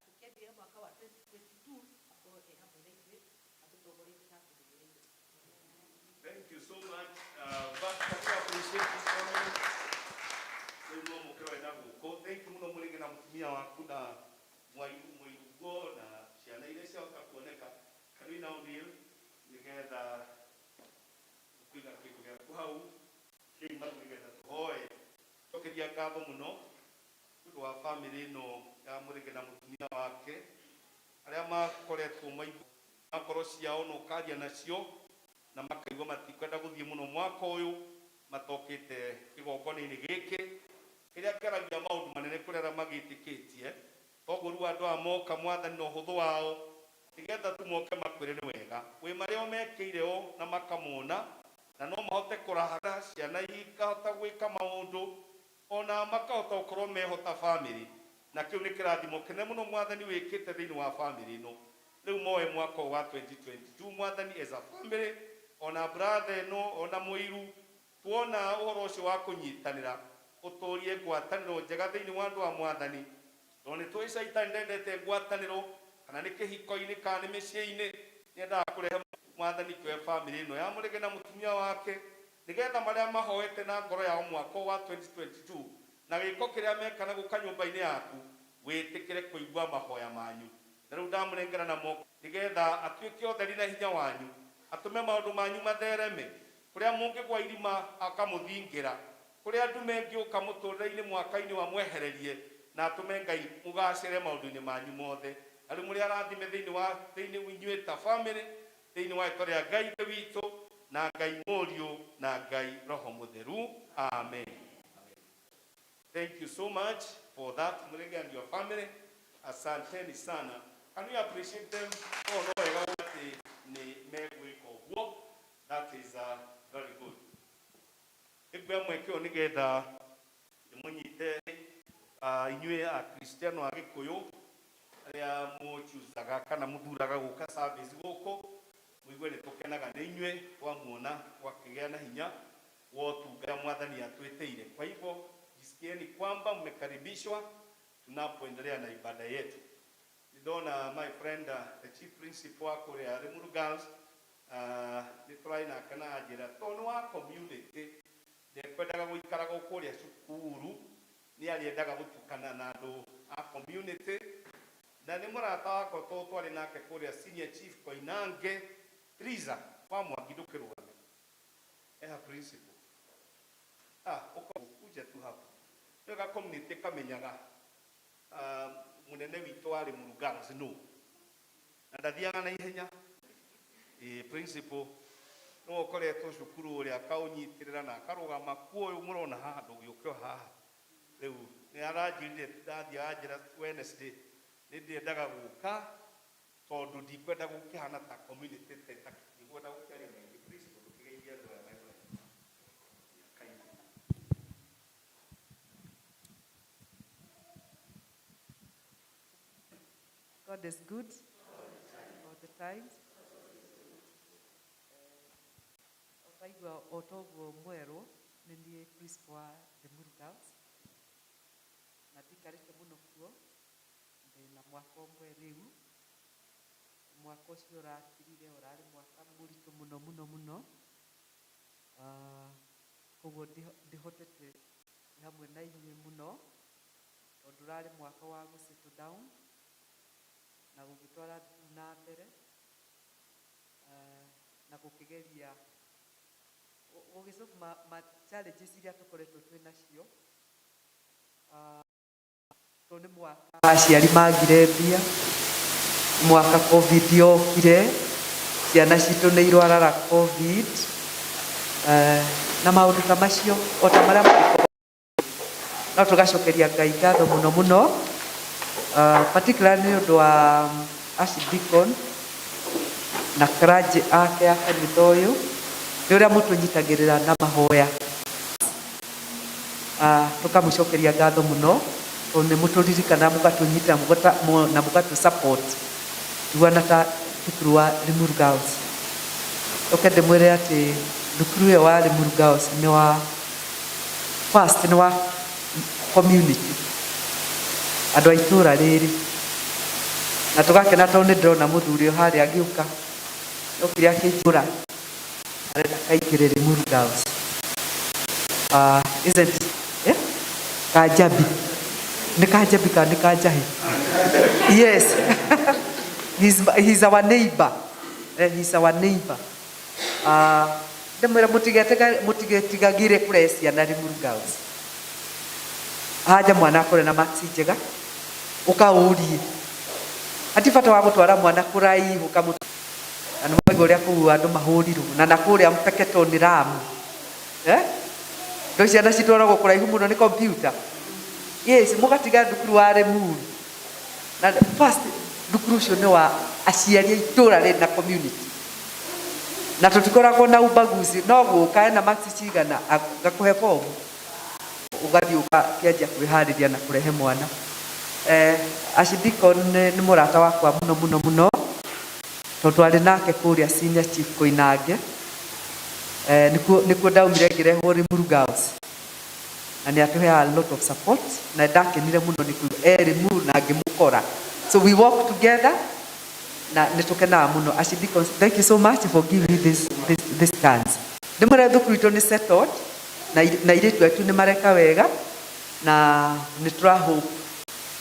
tũkĩambĩrĩria mwaka wa 2022, akorwo e hamwe na ithuĩ atũtongoretie na atũrũmĩrĩire.
Thank you so much. But can you appreciate this family? Rĩu no mũkĩrore na gũkũ. Thank you mũno mũrĩngĩ na mũtumia waku na mũirugo na ciana iria ciahota kuoneka. Can we now kneel nĩgetha kũiga kĩndũ gĩaku hau kĩu maru nĩgetha tũhoe. Cokeria ngatho mũno nĩ ũndũ wa family ĩno ya mũrĩngĩ na mũtumia wake arĩa makoretwo maigua ngoro ciao na ũkaria nacio na makaigua matikwenda gũthiĩ mũno mwaka ũyũ matokĩte kĩgongona-inĩ gĩkĩ kĩrĩa kĩaragia maũndũ manene kũrĩ arĩa magĩtĩkĩtie. Toguo rĩu andũ aya moka, Mwathani, na ũhũthũ wao nĩgetha tu moke makwĩre nĩ wega wĩ marĩa ũmekĩire o na makamona na no mahote kũraha ciana ikahota gwĩka maũndũ ona makahota gũkorwo mehota family, na kĩu nĩ kĩrathimo kĩnene mũno Mwathani wĩkĩte thĩinĩ wa family ĩno. Rĩu moe mwaka ũyũ wa 2022, Mwathani, as a family, ona brother ĩno ona mũiru, tuona ũhoro ũcio wa kũnyitanĩra ũtũrie ngwatanĩro njega thĩinĩ wa andũ a Mwathani, tondũ nĩ tũĩ caitani ndendete ngwatanĩro, kana nĩ kĩhiko-inĩ kana nĩ mĩciĩ-inĩ, nĩendaga kũrehe. Mwathani, kĩoe family ĩno ya mũrĩge na mũtumia wake nĩgetha marĩa mahoete na ngoro yao mwaka wa 2022 na gĩko kĩrĩa meka na gũka nyũmba-inĩ yaku, wĩtĩkĩre kũigua mahoya manyu. Na rĩu ndamũnengera na moko nĩgetha atuĩke ũtheri na hinya wanyu, atũme maũndũ manyu mathereme. Kũrĩa mũngĩgwa irima akamũthingĩra, kũrĩa ndume ĩngĩũka mũtũrĩre-inĩ mwaka-inĩ wa mwehererie, na atũme Ngai mũgacĩre maũndũ-inĩ manyu mothe. Na rĩu mũrĩ arathime thĩinĩ wa thĩinĩ inyuĩ ta family, thĩinĩ wa rĩtwa rĩa Ngai witũ na Ngai Mũriũ na Ngai Roho Mũtheru, amen. Thank you so much for that, Murege and your family. Asanteni sana. Can we appreciate them? Oh, no, wega atĩ nĩ megwĩka ũguo. That is very good. Nĩnguoya mweke ũyũ nĩgetha ndĩmũnyite inyuĩ Akristiano a Gĩkũyũ arĩa mũchuzaga kana mũthuraga gũka service gũkũ, mũigue nĩ tũkenaga nĩ inyuĩ twamuona gwakĩgĩa na hinya wa ũtungata Mwathani atwĩtĩire. Kwa hivyo jisikieni kwamba mmekaribishwa tunapoendelea na ibada yetu. Ndona my friend, the chief principal wa kũrĩa Limuru Girls, nĩ tũrarĩ nake na njĩra tondũ nĩ wa community, ndekwendaga gũikara gũkũrĩa cukuru, nĩ arĩendaga gũtukana na andũ a community, na nĩ mũrata wakwa tondũ twarĩ nake kũrĩa senior chief Koinange. Triza wa Mwangi, ndũkĩrũgame eha principal, uka kuja tu hapo nĩwega community kamenyaga mũnene witũ wa Limuru Girls no na ndathiaga na ihenya. Ĩ principal nĩwe ũkoretwo cukuru ũrĩa akaũnyitĩrĩra na akarũgama kuo ũyũ mũrona haha, ndũgĩũke o haha. Rĩu nĩ aranjĩrire ndathiaga njĩra Wednesday nĩ ndĩendaga gũka tondũ ndikwenda gũkĩhana ta community ta ndikwenda gũkĩaria maingĩ. Principal, ndũkĩgeithie andũ aya marĩ kaingĩ.
God is good all the time. Ũtaigua o toguo mwerwo, nĩ niĩ principal wa Limuru Girls na ndikarĩte mũno kuo, ndĩna mwaka ũmwe rĩu. Mwaka ũcio ũrathirire ũrarĩ mwaka mũritũ mũno mũno mũno. Koguo ndihotete hamwe na inyuĩ mũno tondũ ũrarĩ mwaka wa gũ settle down na gũgĩtwara thukuru na mbere, na gũkĩgeria gũgĩsolve ma challenges iria tũkoretwo twĩ nacio. Tondũ nĩ mwaka aciari magire mbia, mwaka COVID yokire, ciana citũ nĩ irwarara COVID, na maũndũ ta macio o ta marĩa mangĩkorwo. No tũgacokeria Ngai ngatho mũno mũno, particularly nĩ ũndũ wa Archdeacon na clergy ake a kanitha ũyũ, nĩ ũrĩa mũtũnyitagĩrĩra na mahoya. Tũkamũcokeria ngatho mũno tondũ nĩ mũtũririkana, mũgatũnyita na mũgatũ support tuana ta Thukuru wa Limuru Girls. Oke ndĩmwĩre atĩ thukuru ĩyo wa Limuru Girls nĩ wa first, nĩ wa community, andũ a itũũra rĩrĩ, na tũgakena tondũ nĩ ndĩrona mũthuri ũyũ harĩa agĩũka, okire akĩnjũra arenda kaingĩre Limuru Girls. Isn't it? Eh? Kajabi. Nĩ Kajabi kana nĩ Kajahi? Yes. He's our neighbor. He's our neighbor. Ndĩmwĩra mũtigetigagĩre kũrehe ciana Limuru Girls. Haja mwana akore na marks njega, ũkaũrie. Hati bata wa gũtwara mwana kũraihu kamũ. Na nĩ mwaigua ũrĩa kũu andũ mahũrirwo na kũrĩa Mpeketoni nĩ Ramu. Eh? Ndo ciana citwaragwo kũraihu mũno nĩ computer. Yes, mũgatiga thukuru wa Limuru. Na first thukuru ũcio nĩ wa aciari a itũũra rĩrĩ na community. Na tũtikoragwo na ubaguzi, no gũka ena marks cigana agakũhe fomu ũgathiĩ ũgakĩanjia kwĩharĩria na kũrehe mwana. Archdeacon nĩ mũrata wakwa mũno mũno mũno, tondũ twarĩ nake kũrĩa senior chief Koinange. Nĩkuo ndaumire ngĩrehwo Limuru Girls. Na nĩ atũheaga a lot of support, na ndakenire mũno nĩ kũigua e Limuru na ngĩmũkora. So we work together na nĩ tũkenaga mũno. Archdeacon, thank you so much for giving me this chance. Ndĩmwĩre thukuru itũ nĩ settled na airĩtu aitũ nĩ mareka wega, na nĩ tũra hope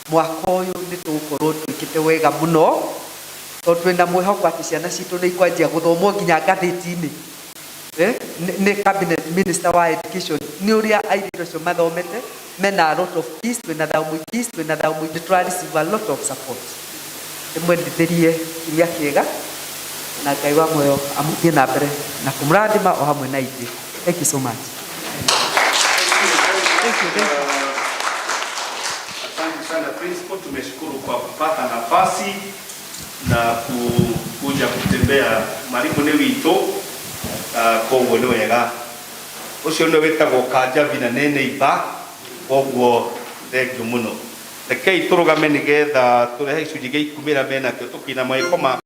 mwaka ũyũ nĩ tũgũkorwo twĩkĩte wega mũno, tondũ twĩna mwĩhoko atĩ ciana citũ nĩ ikwanjia gũthomwo nginya ngathĩti-inĩ. Nĩ cabinet minister wa education, nĩ ũrĩa airĩtu acio mathomete, mena a lot of peace, twĩna thayũ mũingĩ, twĩna thayũ mũingĩ, tũra receive a lot of support. Ndĩmwendithĩrie kiumia kĩega, na Ngai wa muoyo amũthiĩ na mbere na kũmũrathima o hamwe na ithuĩ. Thank you so much. Thank you, thank you.
Asante sana principal, tumeshukuru kwa kupata nafasi na kuja kutembea marimu nĩ witũ, koguo nĩ wega. Ũcio nĩ wĩtagwo Kanjabi na nĩ neighbor, koguo thank you mũno. Rekei tũrũgame nĩgetha tũrehe gĩcunjĩ gĩa ikumĩra menakĩo tũkĩina maĩko ma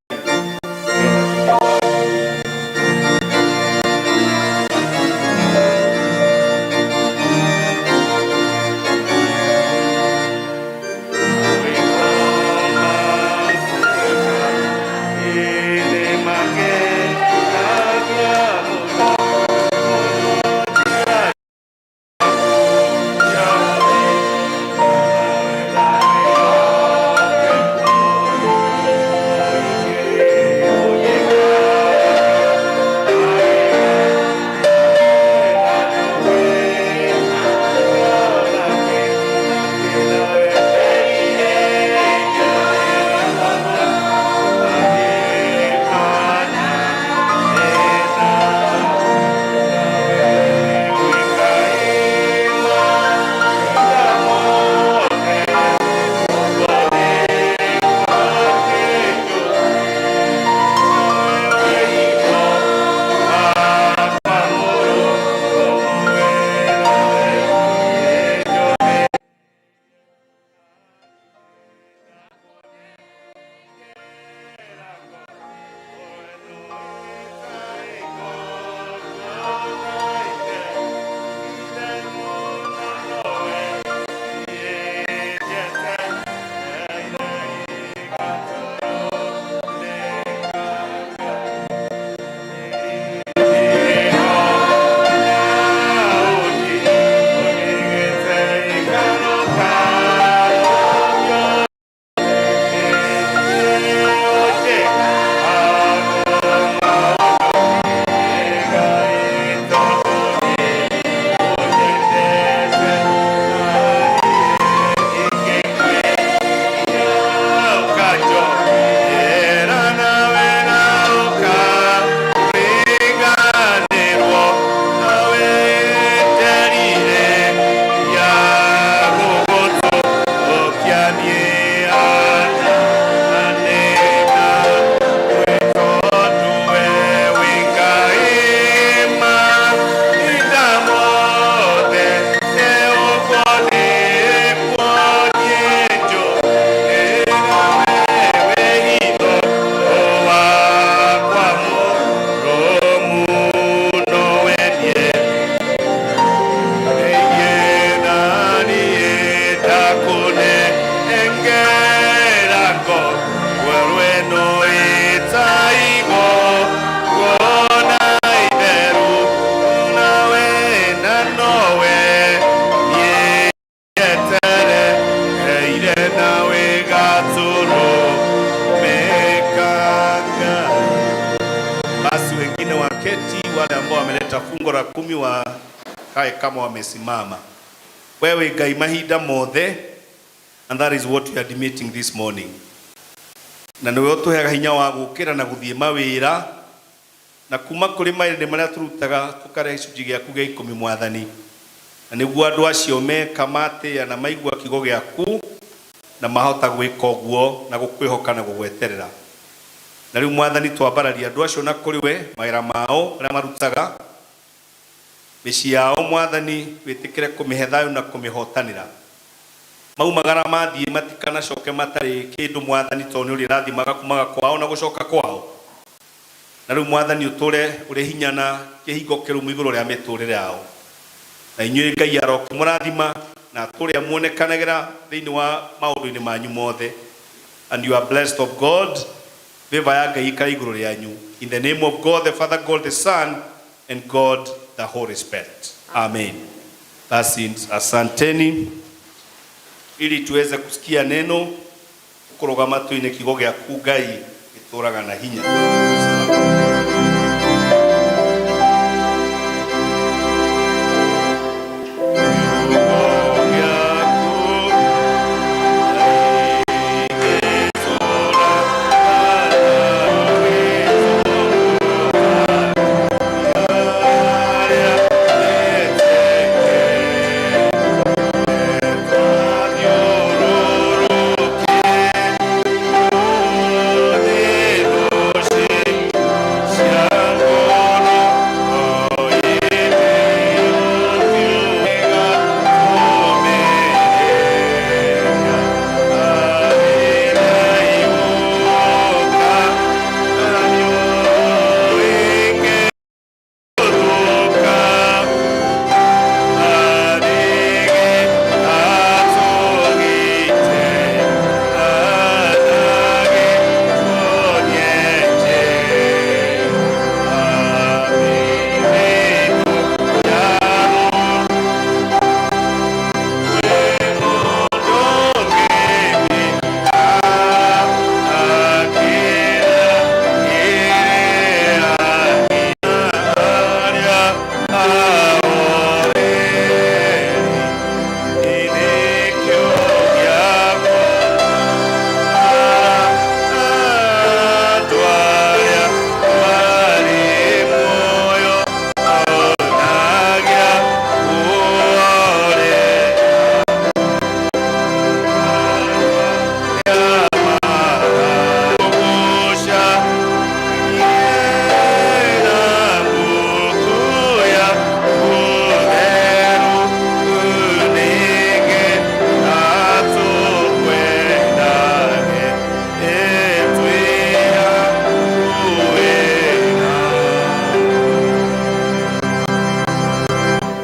Wale ambao wameleta fungo la kumi wakae kama wamesimama. Wewe Ngai mahinda mothe, and that is what we are admitting this morning. Na nĩwe ũtũheaga hinya wa gũkĩra na gũthiĩ mawĩra na kuma kũrĩ maĩndĩ marĩa tũrutaga tũkarehe gĩcunjĩ gĩaku gĩa ikũmi, Mwathani, na nĩguo andũ acio meka matĩĩa na maigua kiugo gĩaku na mahota gwĩka ũguo na gũkwĩhoka na gũgweterera. Na rĩu, Mwathani, twambararia andũ acio na kũrĩ we, mawĩra mao marĩa marutaga, mĩciĩ yao, Mwathani, wĩtĩkĩre kũmĩhe thayũ na kũmĩhotanĩra. Maumagara mathiĩ matikanacoke matarĩ kĩndũ, Mwathani, tondũ nĩ ũrĩrathimaga kumaga kwao na gũcoka kwao. Na rĩu, Mwathani, ũtũre ũrĩ hinya na kĩhingo kĩrũmu igũrũ rĩa mĩtũrĩre yao. Na inyuĩ Ngai arokĩmũrathima na atũre muonekanagĩra thĩinĩ wa maũndũ-inĩ manyu mothe. And you are blessed of God. Favor ya Ngai ikare igũrũ rĩanyu. In the name of God the Father, God the Son, and God the Holy Spirit. Amen. Basi asanteni, ili tuweze kusikia neno kũrũgama tuine kiugo gĩaku Ngai gĩtũraga na hinya.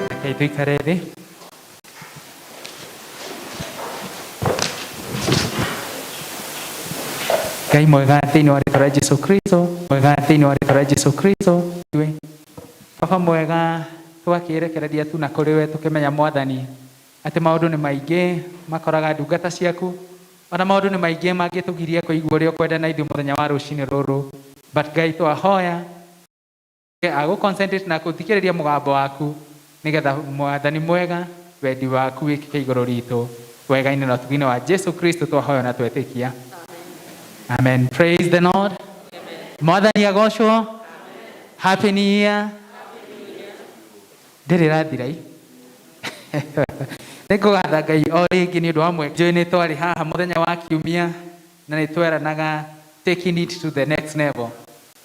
Rekei tuikare thĩ. Ngai mwega, thĩinĩ wa rĩtwa rĩa Jesu Kristo, mwega, thĩinĩ wa rĩtwa rĩa Jesu Kristo, ithuĩ Baba mwega, twakĩrekereria tu na kũrĩ we, tũkĩmenya, Mwathani, atĩ maũndũ nĩ maingĩ makoraga ndungata ciaku, ona maũndũ nĩ maingĩ mangĩtũgiria kũigua ũrĩa ũkwenda na ithuĩ mũthenya wa rũcinĩ rũrũ. But Ngai, twahoya agũ concentrate na gũthikĩrĩria mũgambo waku, nĩgetha, Mwathani mwega, wendi waku wĩkĩke igũrũ ritũ. Wega-inĩ na ũtugi-inĩ wa Jesu Kristo twahoya na twetĩkia, amen. Praise the Lord. Mwathani agocwo. Happy New Year. Ndĩrĩ rathira i nĩ ngũgatha Ngai o rĩngĩ nĩ ũndũ wa mweke. Njũĩ nĩ twarĩ haha mũthenya wa kiumia na nĩ tweranaga taking it to the next level,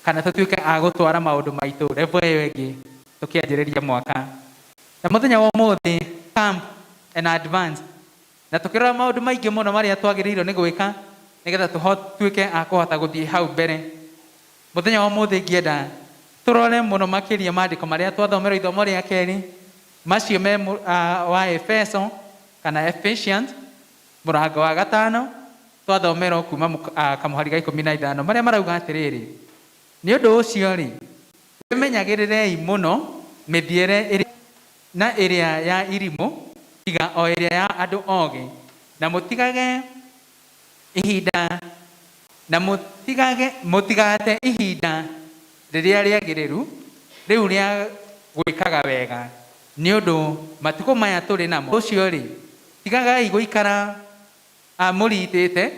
kana tũtuĩke a gũtwara maũndũ maitũ level ĩyo ĩngĩ tũkĩanjĩrĩria mwaka. Na mũthenya wa ũmũthĩ, camp and advance, na tũkĩrora maũndũ maingĩ mũno marĩa twagĩrĩirwo nĩ gwĩka nĩgetha tũtuĩke a kũhota gũthiĩ hau mbere. Mũthenya wa ũmũthĩ ngĩenda tũrore mũno makĩria maandĩko marĩa twathomerwo ithomo rĩa kerĩ, macio me wa Efeso kana Ephesians, mũrango wa gatano, twathomerwo kuma kamũhari ga 15, marĩa marauga atĩrĩrĩ: "Nĩ ũndũ ũcio rĩ, wĩmenyagĩrĩrei mũno mĩthiĩre ĩrĩa na ĩrĩa ya irimũ, tiga o ĩrĩa ya andũ ogĩ, na mũtigage ihinda na mũtigage mũtigate ihinda rĩrĩa rĩagĩrĩru. Rĩu rĩa gwĩkaga wega nĩ ũndũ matukũ maya tũrĩ namo ũcio rĩ tigagai gũikara mũritĩte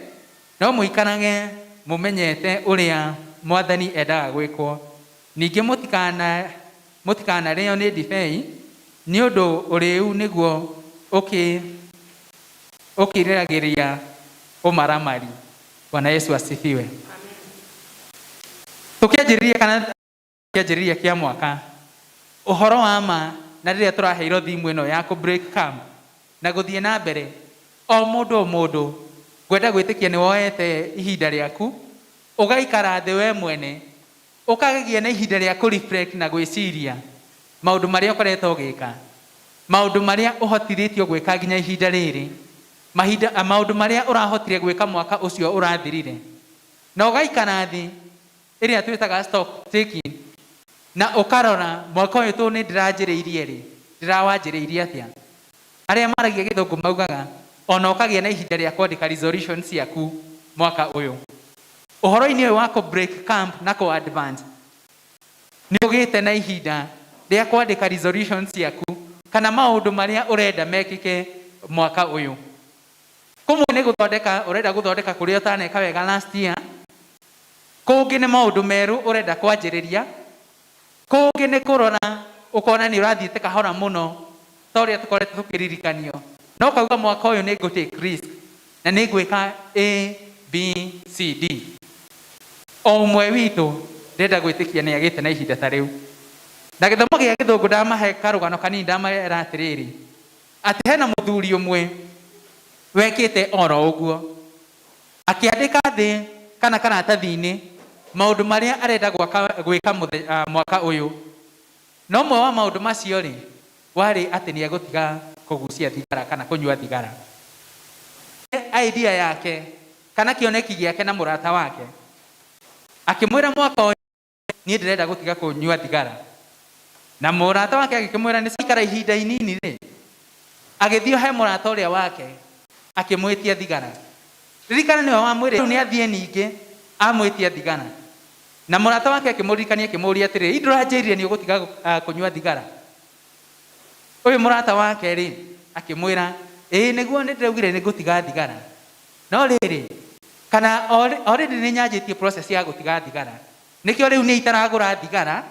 no mũikarage mũmenyete ũrĩa mwathani endaga gwĩkwo. Ningĩ mũtikanarĩo nĩ ndibei nĩ ũndũ ũrĩĩu nĩguo ũkĩrĩragĩria ũmaramari. Bwana Yesu asifiwe. Tũkĩanjĩrĩria kana kĩanjĩrĩria kĩa mwaka ũhoro wa ma na rĩrĩa tũraheirwo thimu ĩno ya kũ break camp na gũthiĩ na mbere o mũndũ o mũndũ ngwenda gwĩtĩkia nĩ woete ihinda rĩaku ũgaikara thĩ we mwene ũkagĩa na ihinda rĩa kũ reflect na gwĩciria maũndũ marĩa ũkoretwo ũgĩka, maũndũ marĩa ũhotithĩtio gwĩka nginya ihinda rĩrĩ, mahinda maũndũ marĩa ũrahotire gwĩka mwaka ũcio ũrathirire, na ũgaikara thĩ ĩrĩa twĩtaga stock taking na ũkarora mwaka ũyũ tũ nĩ ndĩranjĩrĩirie rĩ ndĩrawanjĩrĩirie atĩa. Arĩa maragia gĩthũngũ maugaga ona ũkagĩa na ihinda rĩa kwandĩka resolution ciaku mwaka ũyũ. Ũhoro-inĩ ũyũ wa kũ break camp na kũ advance nĩ ũgĩte na ihinda rĩa kwandĩka resolution ciaku kana maũndũ marĩa ũrenda mekĩke mwaka ũyũ. Kũmwe nĩ gũthondeka ũrenda gũthondeka kũrĩa ũtaneka wega last year, kũngĩ nĩ maũndũ merũ ũrenda kwanjĩrĩria, kũngĩ nĩ kũrora ũkona nĩ ũrathiĩte kahora mũno ta ũrĩa tũkoretwo tũkĩririkanio, no ũkauga mwaka ũyũ nĩ ngũ take risk na nĩ ngwĩka A B C D. O ũmwe witũ ndĩrenda gwĩtĩkia nĩ agĩte na ihinda ta rĩu. Na gĩthomo gĩa gĩthũngũ ndamahe karũgano kanini ndamera atĩrĩrĩ atĩ hena mũthuri ũmwe wekĩte oro ũguo akĩandĩka thĩ kana karatathi-inĩ maũndũ marĩa arenda gwĩka mwaka ũyũ. Na ũmwe wa maũndũ macio rĩ warĩ atĩ nĩ egũtiga kũgucia thigara kana kũnyua thigara. Idea yake kana kĩoneki gĩake na mũrata wake akĩmwĩra mwaka ũyũ niĩ ndĩrenda gũtiga kũnyua thigara, na mũrata wake agĩkĩmwĩra nĩ ikara ihinda inini rĩ agĩthiĩ he mũrata ũrĩa wake akĩmwĩtia thigara. Ririkana nĩwe wamwĩrire rĩu nĩ athiĩ ningĩ amwĩtia thigara, na mũrata wake akĩmũririkania akĩmũria atĩrĩrĩ ndũranjĩrire nĩ ũgũtiga kũnyua thigara. Ũyũ mũrata wake rĩ akĩmwĩra ĩĩ nĩguo nĩ ndĩraugire nĩ ngũtiga thigara, no rĩrĩ kana already nĩ nyanjĩtie process ya gũtiga thigara, nĩkĩo rĩu niĩ itaragũra thigara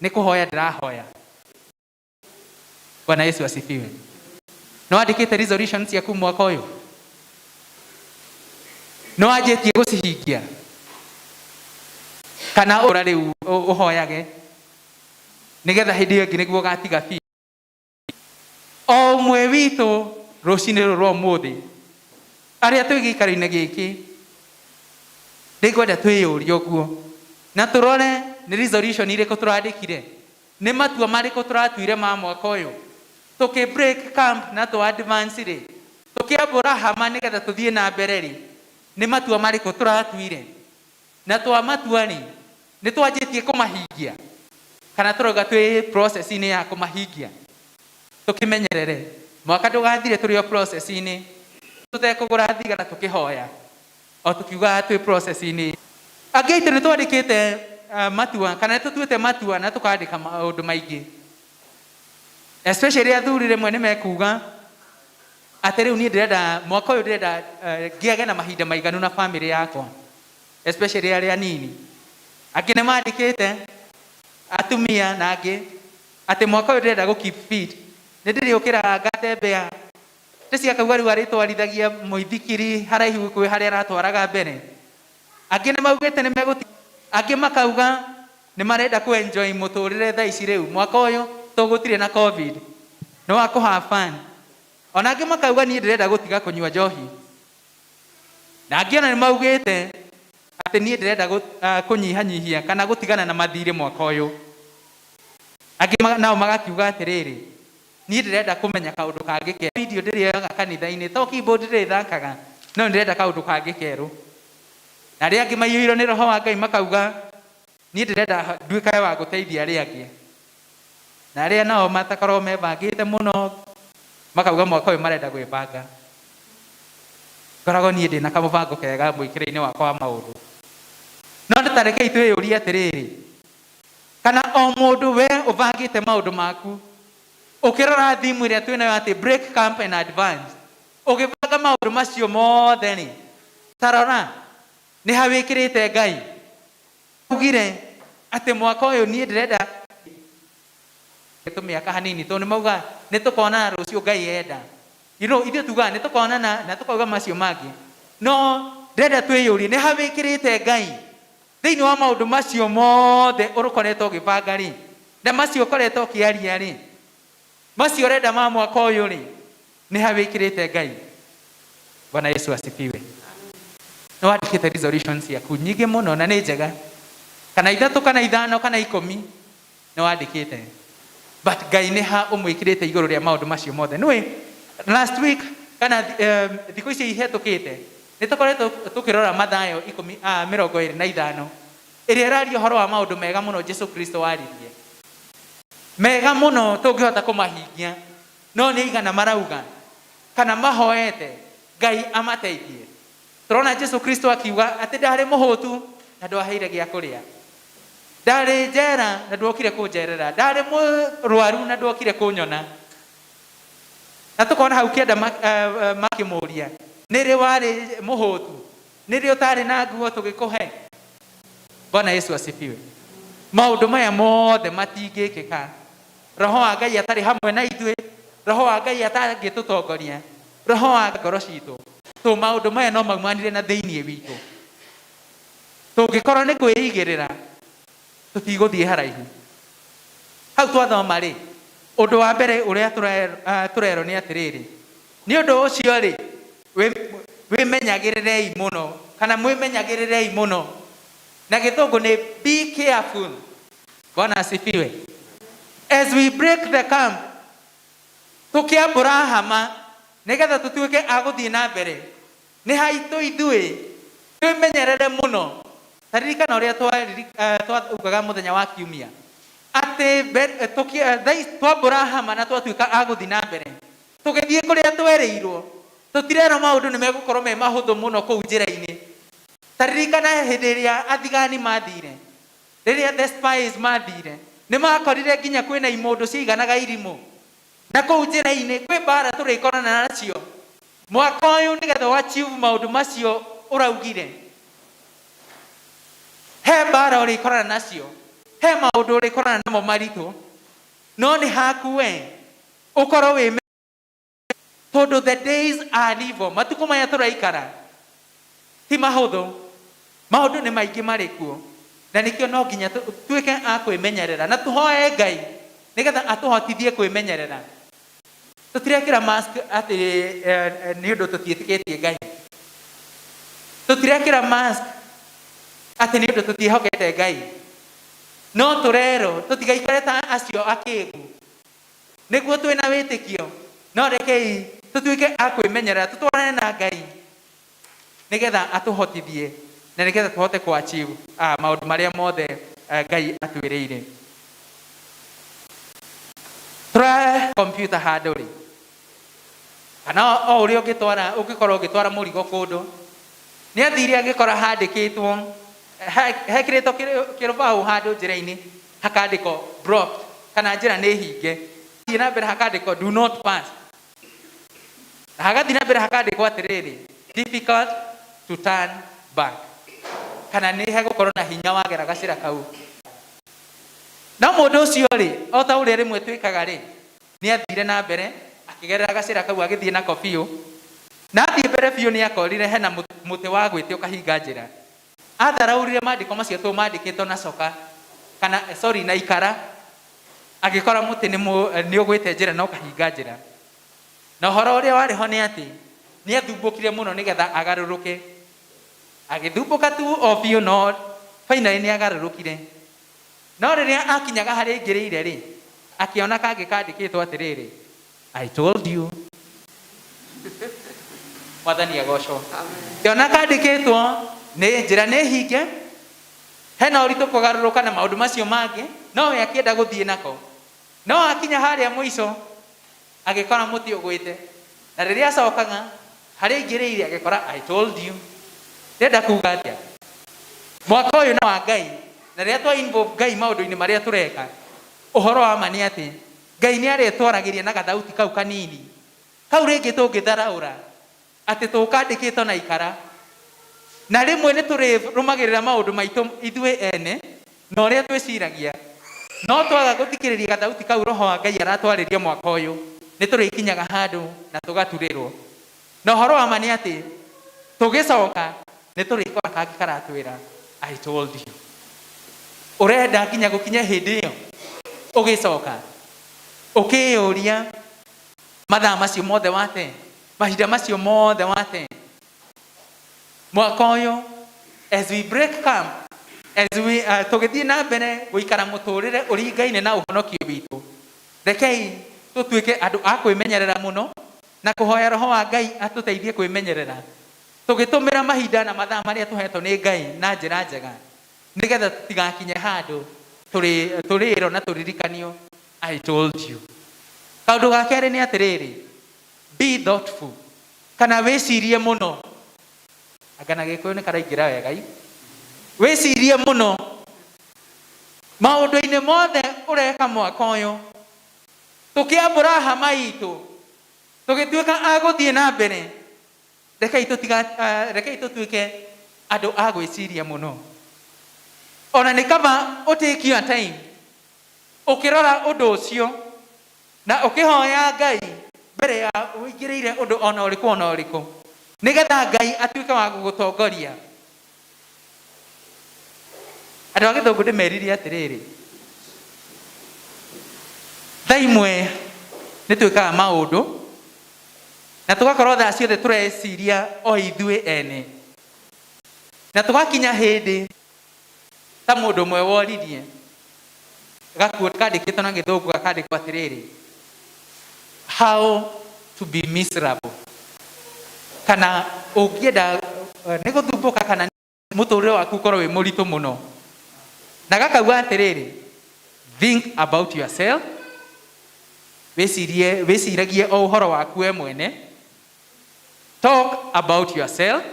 nĩ kũhoya ndĩrahoya. Bwana Yesu asifiwe. No andĩkĩte resolution ciaku mwaka ũyũ? No anjĩtie gũcihingia? Kana ũra rĩu ũhoyage nĩgetha hĩndĩ ĩyo ĩngĩ nĩguo ũgatiga biũ. O ũmwe witũ rũcinĩ rũrũ rwa ũmũthĩ arĩa twĩ gĩikaro-inĩ gĩkĩ ndĩngwenda twĩyũrie ũguo na tũrore nĩ resolution irĩkũ tũrandĩkire, nĩ matua marĩkũ tũratuire ma mwaka ũyũ tũkĩ break camp na tũ advance rĩ tũkĩambũra hama nĩgetha tũthiĩ na mbere rĩ nĩ matua marĩkũ tũratuire, na twamatua rĩ nĩ twanjĩtie kũmahingia kana tũrauga twĩ process-inĩ ya kũmahingia. Tũkĩmenyerere mwaka ndũgathire tũrĩ o process-inĩ tũtekũgũra thigara tũkĩhoya o tũkiugaga twĩ process-inĩ. Angĩ aitũ nĩ twandĩkĩte matua kana nĩ tũtuĩte matua na tũkandĩka maũndũ maingĩ, especially athuri rĩmwe nĩ mekuga atĩ rĩu niĩ ndĩrenda mwaka ũyũ ndĩrenda ngĩage na mahinda maiganu na family yakwa, especially arĩa anini. Angĩ nĩ mandĩkĩte atumia na angĩ atĩ mwaka ũyũ ndĩrenda gũ keep fit, nĩ ndĩrĩũkĩraga ngatembea ndĩciakauga rĩu arĩtwarithagia mũithikiri haraihu kwĩ harĩa aratwaraga mbere. Angĩ nĩ maugĩte nĩ megũti, angĩ makauga nĩ marenda kũ enjoy mũtũrĩre thaa ici rĩu mwaka ũyũ tũgũtirĩ na COVID nĩ wa kũ have fun. Ona angĩ makauga niĩ ndĩrenda gũtiga kũnyua njohi, na angĩ ona nĩ maugĩte atĩ niĩ ndĩrenda kũnyihanyihia kana gũtigana na mathirĩ mwaka ũyũ. Angĩ nao magakiuga atĩrĩrĩ niĩ ndĩrenda kũmenya kaũndũ kangĩ kerũ, video ndĩrĩoyaga kanitha-inĩ to keyboard ndĩrĩthakaga no ndĩrenda kaũndũ kangĩ kerũ. Na arĩa angĩ maiyũirwo nĩ roho wa Ngai makauga niĩ ndĩrenda nduĩkage wa gũteithia arĩa angĩ. Na arĩa nao matakoragwo mebangĩte mũno makauga mwaka ũyũ marenda gwĩbanga. Ngoragwo niĩ ndĩna kamũbango kega mwĩkĩre-inĩ wakwa wa maũndũ. No ta rekei twĩyũrie atĩrĩrĩ, Kana o mũndũ we ũbangĩte maũndũ maku, ũkĩrora thimu ĩrĩa twĩnayo atĩ break camp and advance, ũgĩbanga maũndũ macio mothe rĩ, ta rora nĩ ha wĩkĩrĩte Ngai. Ugire atĩ mwaka ũyũ niĩ ndĩrenda tũmĩaka hanini tondũ nĩ mauga nĩ tũkonana rũciũ Ngai enda. Ithuĩ tugaga nĩ tũkonana na tũkauga macio mangĩ, no ndĩrenda twĩyũrie nĩ ha wĩkĩrĩte Ngai thĩinĩ wa maũndũ macio mothe ũkoretwo ũgĩbanga rĩ, na macio ũkoretwo ũkĩaria rĩ, macio ũrenda ma mwaka ũyũ rĩ, nĩ ha wĩkĩrĩte Ngai. Bwana Yesu asifiwe. Nĩ wandĩkĩte resolutions ciaku nyingĩ mũno na nĩ njega, kana 3 kana 5 kana 10 nĩ wandĩkĩte, but Ngai nĩ ha ũmwĩkĩrĩte igũrũ rĩa maũndũ macio mothe. Nĩũĩ last week kana thikũ icio ihĩtũkĩte nĩ tũkoretwo tũkĩrora Mathayo 25 ĩrĩa ĩraria ũhoro wa maũndũ mega mũno Jesu Kristo waririe, mega mũno tũngĩhota kũmahingia, no nĩ igana marauga kana mahoete Ngai amateithie. Tũrona Jesu Kristo akiuga atĩ ndarĩ mũhũtu na ndwaheire gĩa kũrĩa, ndarĩ njera na ndwokire kũnjerera, ndarĩ mũrwaru na ndwokire kũnyona. Na tũkona hau kĩanda makĩmũria, nĩ rĩ warĩ mũhũtu, nĩ rĩ ũtarĩ na nguo tũgĩkũhe? Bwana Yesu asifiwe. Maũndũ maya mothe matingĩkĩka Roho wa Ngai atarĩ hamwe na ithuĩ, Roho wa Ngai atangĩtũtongoria, Roho wa ngoro citũ. Tũ maũndũ maya no maumanire na thĩinĩ witũ. Tũngĩkorwo nĩ kwĩigĩrĩra, tũtigũthiĩ haraihu. Hau twathoma rĩ, ũndũ wa mbere ũrĩa tũrerwo nĩ atĩrĩrĩ, nĩ ũndũ ũcio rĩ, wĩmenyagĩrĩrei mũno, kana mwĩmenyagĩrĩrei mũno. Na gĩthũngũ nĩ be careful. Bwana asifiwe. As we break the camp, tũkĩambũra hama nĩgetha tũtuĩke a gũthiĩ na mbere, nĩ haitũ ithuĩ twĩmenyerere mũno. Ta ririkana ũrĩa twaugaga mũthenya wa kiumia atĩ twambũra hama na twatuĩka a gũthiĩ na mbere, tũgĩthiĩ kũrĩa twerĩirwo, tũtirerwo maũndũ nĩ megũkorwo me mahũthũ mũno kũu njĩra-inĩ. Ta ririkana hĩndĩ ĩrĩa athigani mathire, rĩrĩa the spies mathire, nĩ makorire nginya kwĩna imũndũ ciaiganaga irimũ, na kũu njĩra-inĩ kwĩ mbara tũrĩkorana nacio mwaka ũyũ nĩgetha ũachieve maũndũ macio ũraugire. He mbara ũrĩkorana nacio, he maũndũ ũrĩkorana namo maritũ, no nĩ haku we ũkorwo wĩ tondũ the days are evil. Matukũ maya tũraikara ti mahũthũ, maũndũ nĩ maingĩ marĩ kuo, na nĩkĩo no nginya tuĩke a kwĩmenyerera na tũhoe Ngai nĩgetha atũhotithie kwĩmenyerera. Tũtirekĩra mask atĩ nĩ ũndũ tũtiĩtĩkĩtie Ngai, tũtirekĩra mask atĩ nĩ ũndũ tũtiĩhokete Ngai, no tũrerwo tũtigaikare ta acio akĩgu nĩguo twĩna wĩtĩkio, no rekei tũtuĩke a kwĩmenyerera, tũtwarane na Ngai nĩgetha atũhotithie na nĩgetha tũhote kũ achieve maũndũ marĩa mothe Ngai atwĩrĩire. Tũra computer handũ rĩ, kana o ũrĩa ũngĩkorwo ũgĩtwara mũrigo kũndũ, nĩ athire agĩkora handĩkĩtwo, hekĩrĩtwo kĩrũbaũ handũ njĩra-inĩ hakandĩkwo blocked, kana njĩra nĩ hinge. Thiĩ na mbere hakandĩkwo do not pass, na hagathiĩ na mbere hakandĩkwo atĩrĩrĩ, difficult to turn back, kana nĩ hegũkorwo na hinya wagera gacĩra kau. No mũndũ ũcio rĩ, o ta ũrĩa rĩmwe twĩkaga rĩ, nĩ athire na mbere akĩgerera gacĩra kau agĩthiĩ nako biũ, na athiĩ mbere biũ nĩ akorire hena mũtĩ wa gwĩte ũkahinga njĩra. Atharaũrire maandĩko macio tũ mandĩkĩtwo na coka, kana sorry, na ikara, agĩkora mũtĩ nĩ ũgwĩte njĩra na ũkahinga njĩra. Na ũhoro ũrĩa warĩ ho nĩ atĩ nĩ athumbũkire mũno nĩgetha agarũrũke. Agĩthumbũka tu o biũ, no finally nĩ agarũrũkire. No rĩrĩa akinyaga harĩa aingĩrĩire rĩ, akĩona kangĩ kandĩkĩtwo atĩrĩrĩ, I told you. Mwathani agocwo. Kĩona kandĩkĩtwo nĩ njĩra nĩ hinge, hena ũritũ kũgarũrũka na maũndũ macio mangĩ, no we akĩenda gũthiĩ nako. No akinya harĩa mũico agĩkora mũtĩ ũgwĩte, na rĩrĩa acokaga harĩa aingĩrĩire agĩkora I told you. Ndĩrenda kuga atĩa? Mwaka ũyũ nĩ wa Ngai, Na rĩrĩa twa involve Ngai maũndũ-inĩ marĩa tũreka, ũhoro wa ma nĩ atĩ Ngai nĩ arĩtwaragĩria na gathauti kau kanini kau rĩngĩ tũngĩtharaũra atĩ tũkandĩkĩtwo na ikara. Na rĩmwe nĩ tũrĩrũmagĩrĩra maũndũ maitũ ithuĩ ene na ũrĩa twĩciragia, no twaga gũthikĩrĩria gathauti kau Roho wa Ngai aratwarĩria mwaka ũyũ, nĩ tũrĩkinyaga handũ na tũgaturĩrwo. Na ũhoro wa ma nĩ atĩ tũgĩcoka nĩ tũrĩkora kangĩ karatwĩra I told you. Ũrenda nginya gũkinya hĩndĩ ĩyo ũgĩcoka ũkĩyũria mathaa macio mothe wate, mahinda macio mothe wate. Mwaka ũyũ as we break camp, as we tũgĩthiĩ na mbere gũikara mũtũrĩre ũringaine na ũhonokio witũ, rekei tũtuĩke andũ a kwĩmenyerera mũno na kũhoya Roho wa Ngai atũteithie kwĩmenyerera, tũgĩtũmĩra mahinda na mathaa marĩa tũhetwo nĩ Ngai na njĩra njega, nĩgetha tũtigakinye handũ tũrĩrwo na tũririkanio I told you. Kaũndũ ga kerĩ nĩ atĩrĩrĩ, be thoughtful, kana wĩcirie mũno. Anga na Gĩkũyũ nĩ karaingĩra wega i. Wĩcirie mũno maũndũ-inĩ mothe ũreka mwaka ũyũ. Tũkĩambũra hama itũ, tũgĩtuĩka a gũthiĩ na mbere, rekei rekei tũtuĩke andũ a gwĩciria mũno. Ona nĩ kaba ũ take your time ũkĩrora ũndũ ũcio na ũkĩhoya Ngai mbere ya ũingĩrĩire ũndũ ona ũrĩkũ ona ũrĩkũ, nĩgetha Ngai atuĩke wa gũgũtongoria. Andũ a Gĩthũngũ ndĩmerire atĩrĩrĩ, thaa imwe nĩ twĩkaga maũndũ na tũgakorwo thaa ciothe tũreciria o ithuĩ ene, na tũgakinya hĩndĩ ta mũndũ ũmwe woririe gakuo kandĩkĩtwo na Gĩthũngũ gakandĩkwo atĩrĩrĩ, how to be miserable, kana ũngĩenda nĩ gũthumbũka kana mũtũrĩre waku ũkorwo wĩ mũritũ mũno. Na gakauga atĩrĩrĩ, think about yourself, wĩcirie, wĩciragie o ũhoro waku we mwene, talk about yourself,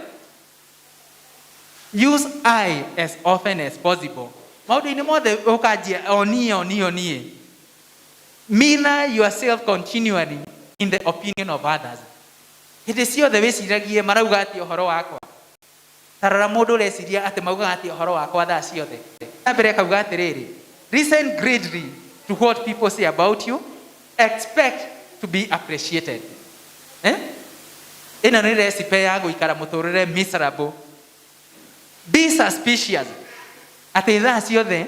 use I as often as possible. Maũndũ-inĩ mothe ũkanjia o niĩ, o niĩ, o niĩ. Mirror yourself continually in the opinion of others. Hĩndĩ ciothe wĩciragie marauga atĩa ũhoro wakwa. Ta rora mũndũ ũreciria atĩ maugaga atĩa ũhoro wakwa thaa ciothe. Na mbere akauga atĩrĩrĩ, listen greedily to what people say about you, expect to be appreciated. Ĩno nĩ recipe ya gũikara mũtũrĩre miserable. Be suspicious atĩ thaa ciothe,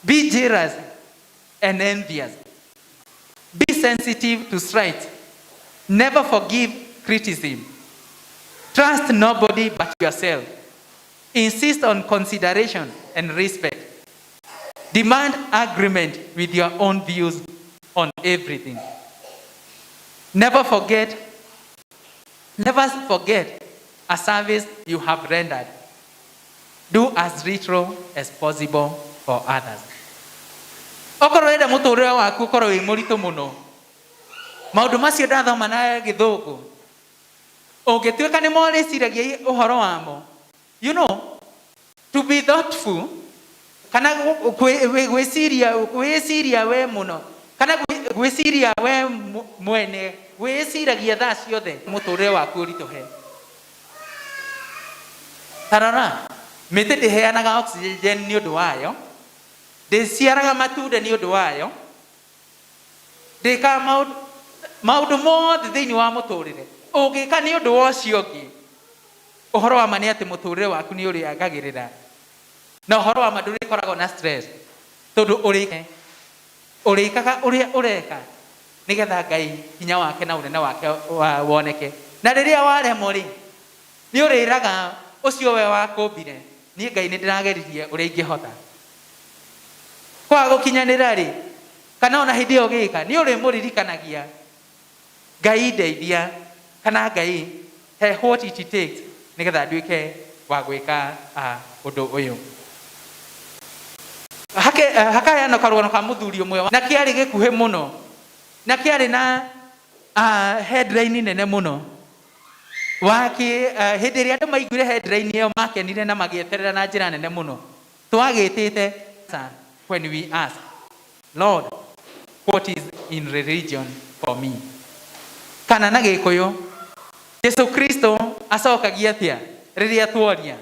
Be jealous and envious. Be sensitive to slight. Never forgive criticism. Trust nobody but yourself. Insist on consideration and respect. Demand agreement with your own views on everything. Never forget a service you have rendered. Do as little as possible for others. Okorwo ũrenda mũtũrĩre waku ũkorwo wĩ mũritũ mũno, maũndũ macio ndathoma na Gĩthũngũ, ũngĩtuĩka nĩ morĩciragia ũhoro wamo, you know, to be thoughtful, kana gwĩciria, gwĩciria we mũno, kana gwĩciria we mwene, gwĩciragia thaa ciothe mũtũrĩre waku ũritũhe. Ta rora, mĩtĩ ndĩheanaga oxygen nĩ ũndũ wayo, ndĩciaraga matunda nĩ ũndũ wayo, ndĩkaga maũndũ mothe thĩinĩ wa mũtũrĩre. Ũngĩka nĩ ũndũ wa ũcio ũngĩ, ũhoro wa ma nĩ atĩ mũtũrĩre waku nĩ ũrĩagagĩrĩra. Na ũhoro wa ma ndũrĩkoragwo na stress, tondũ ũrĩkaga ũrĩa ũreka nĩgetha Ngai hinya wake na ũnene wake woneke. Na rĩrĩa waremwo rĩ, nĩ ũrĩraga ũcio we wakũmbire, niĩ Ngai nĩ ndĩrageririe ũrĩa ingĩhota. Kwaga gũkinyanĩra rĩ, kana ona hĩndĩ ĩyo ũgĩka, nĩ ũrĩmũririkanagia Ngai ndeithia, kana Ngai he what it takes nĩgetha nduĩke wa gwĩka ũndũ ũyũ. Hakaheanwo karũgano ka mũthuri ũmwe na kĩarĩ gĩkuhĩ mũno, na kĩarĩ na headline nene mũno. Wake hĩndĩ ĩrĩa andũ maiguire headline ĩyo makenire na magĩeterera na njĩra nene mũno. Twagĩtĩte when we ask, "Lord, what is in religion for me?" Kana na Gĩkũyũ, Jesu Kristo acokagia atĩa rĩrĩa tuoria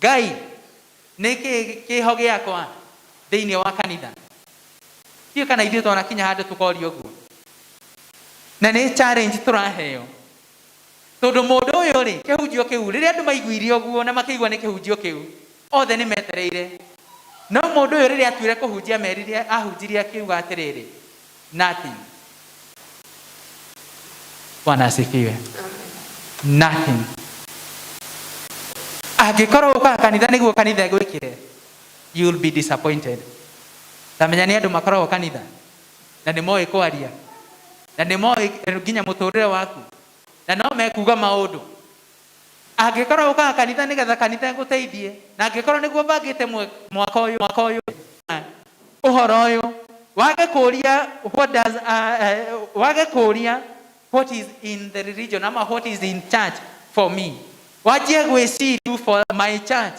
Ngai nĩ kĩ kĩho gĩakwa thĩinĩ wa kanitha? Ndiũĩ kana ithuĩ twanakinya handũ tũkoria ũguo. Na nĩ challenge tũraheo, tondũ mũndũ ũyũ rĩ, kĩhunjio kĩu rĩrĩa andũ maiguire ũguo na makĩigua nĩ kĩhunjio kĩu, othe nĩ metereire. No mũndũ ũyũ rĩrĩa atuire kũhunjia, merire, ahunjirie akiuga atĩrĩrĩ, "Nothing." Bwana asifiwe. Nothing. Angĩkorwo ũkaga kanitha nĩguo kanitha ĩgwĩkĩre, you will be disappointed. Tamenya nĩ andũ makoragwo kanitha na nĩ moĩ kwaria na nĩ moĩ nginya mũtũrĩre waku na no mekuga maũndũ. Angĩkorwo ũkaga kanitha nĩgetha kanitha ĩgũteithie, na angĩkorwo nĩguo bangĩte mwaka ũyũ, mwaka ũyũ ũhoro ũyũ wage kũria, what does wage kũria what is in the religion ama what is in church for me, wanjie gwĩciria for my church.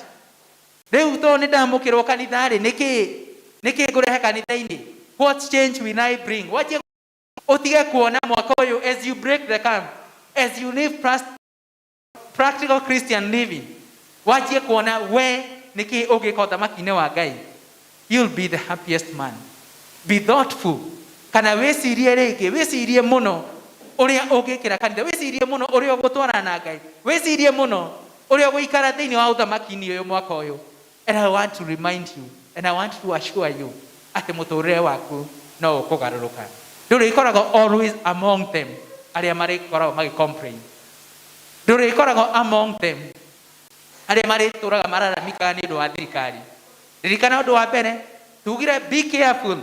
Rĩu tondũ nĩ ndamũkĩrwo kanitha rĩ, nĩkĩ nĩkĩ ngũrehe kanitha-inĩ? What change will I bring? Wanjie ũtige kuona mwaka ũyũ, as you break the camp, as you live practical Christian living, wanjie kuona we nĩkĩ ũngĩka ũthamaki-inĩ wa Ngai. You'll be the happiest man. Be thoughtful, kana wĩcirie rĩngĩ, wĩcirie mũno ũrĩa ũngĩkĩra kanitha, wĩcirie mũno ũrĩa ũgũtwarana na Ngai, wĩcirie mũno ũrĩa ũgũikara thĩinĩ wa ũthamaki-inĩ ũyũ mwaka ũyũ. And I want to remind you and I want to assure you atĩ mũtũrĩre waku no ũkũgarũrũka. Ndũrĩkoragwo always among them arĩa marĩkoragwo magĩ complain, ndũrĩkoragwo among them arĩa marĩtũraga mararamikaga nĩ ũndũ wa thirikari. Ririkana, ũndũ wa mbere tugire, be careful.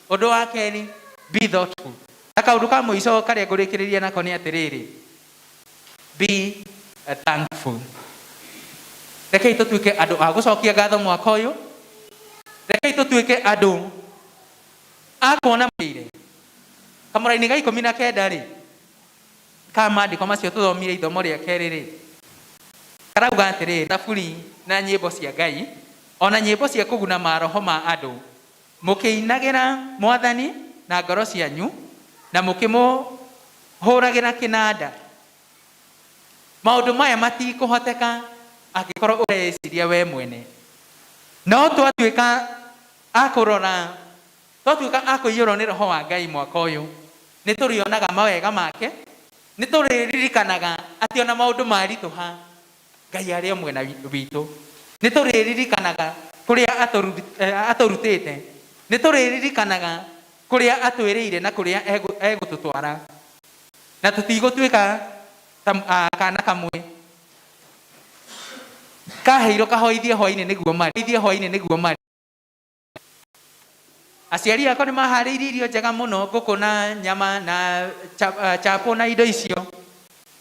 Ũndũ wa kerĩ, be thoughtful. Na kaũndũ ka mũico karĩa ngũrĩkĩrĩria nako nĩ atĩrĩrĩ, be thankful. Rekei tũtuĩke andũ a gũcokia ngatho mwaka ũyũ. Rekei tũtuĩke andũ a kuona ire kamũra-inĩ ga 19 rĩ, ka maandĩko macio tũthomire ithomo rĩa kerĩ rĩ, karauga atĩrĩrĩ, thaburi na nyĩmbo cia Ngai ona nyĩmbo cia kũguna maroho ma andũ, mũkĩinagĩra Mwathani na ngoro cianyu na mũkĩmũhũragĩra kĩnanda. Maũndũ maya matikũhoteka angĩkorwo ũreciria we mwene. No twatuĩka a kũrora, twatuĩka a kũiyũrwo nĩ Roho wa Ngai mwaka ũyũ, nĩ tũrĩonaga mawega make, nĩ tũrĩririkanaga atĩ ona maũndũ maritũha, Ngai arĩ o mwena witũ. Nĩ tũrĩririkanaga kũrĩa atũrutĩte, nĩ tũrĩririkanaga kũrĩa atwĩrĩire na kũrĩa egũtũtwara, na tũtigũtuĩka ta kana kamwe kaheirwo kahoithie hwainĩ nĩguo marĩ ithie hwainĩ nĩguo marĩ. Aciari akwa nĩ maharĩirie irio njega mũno, ngũkũ na nyama na chapo na indo icio,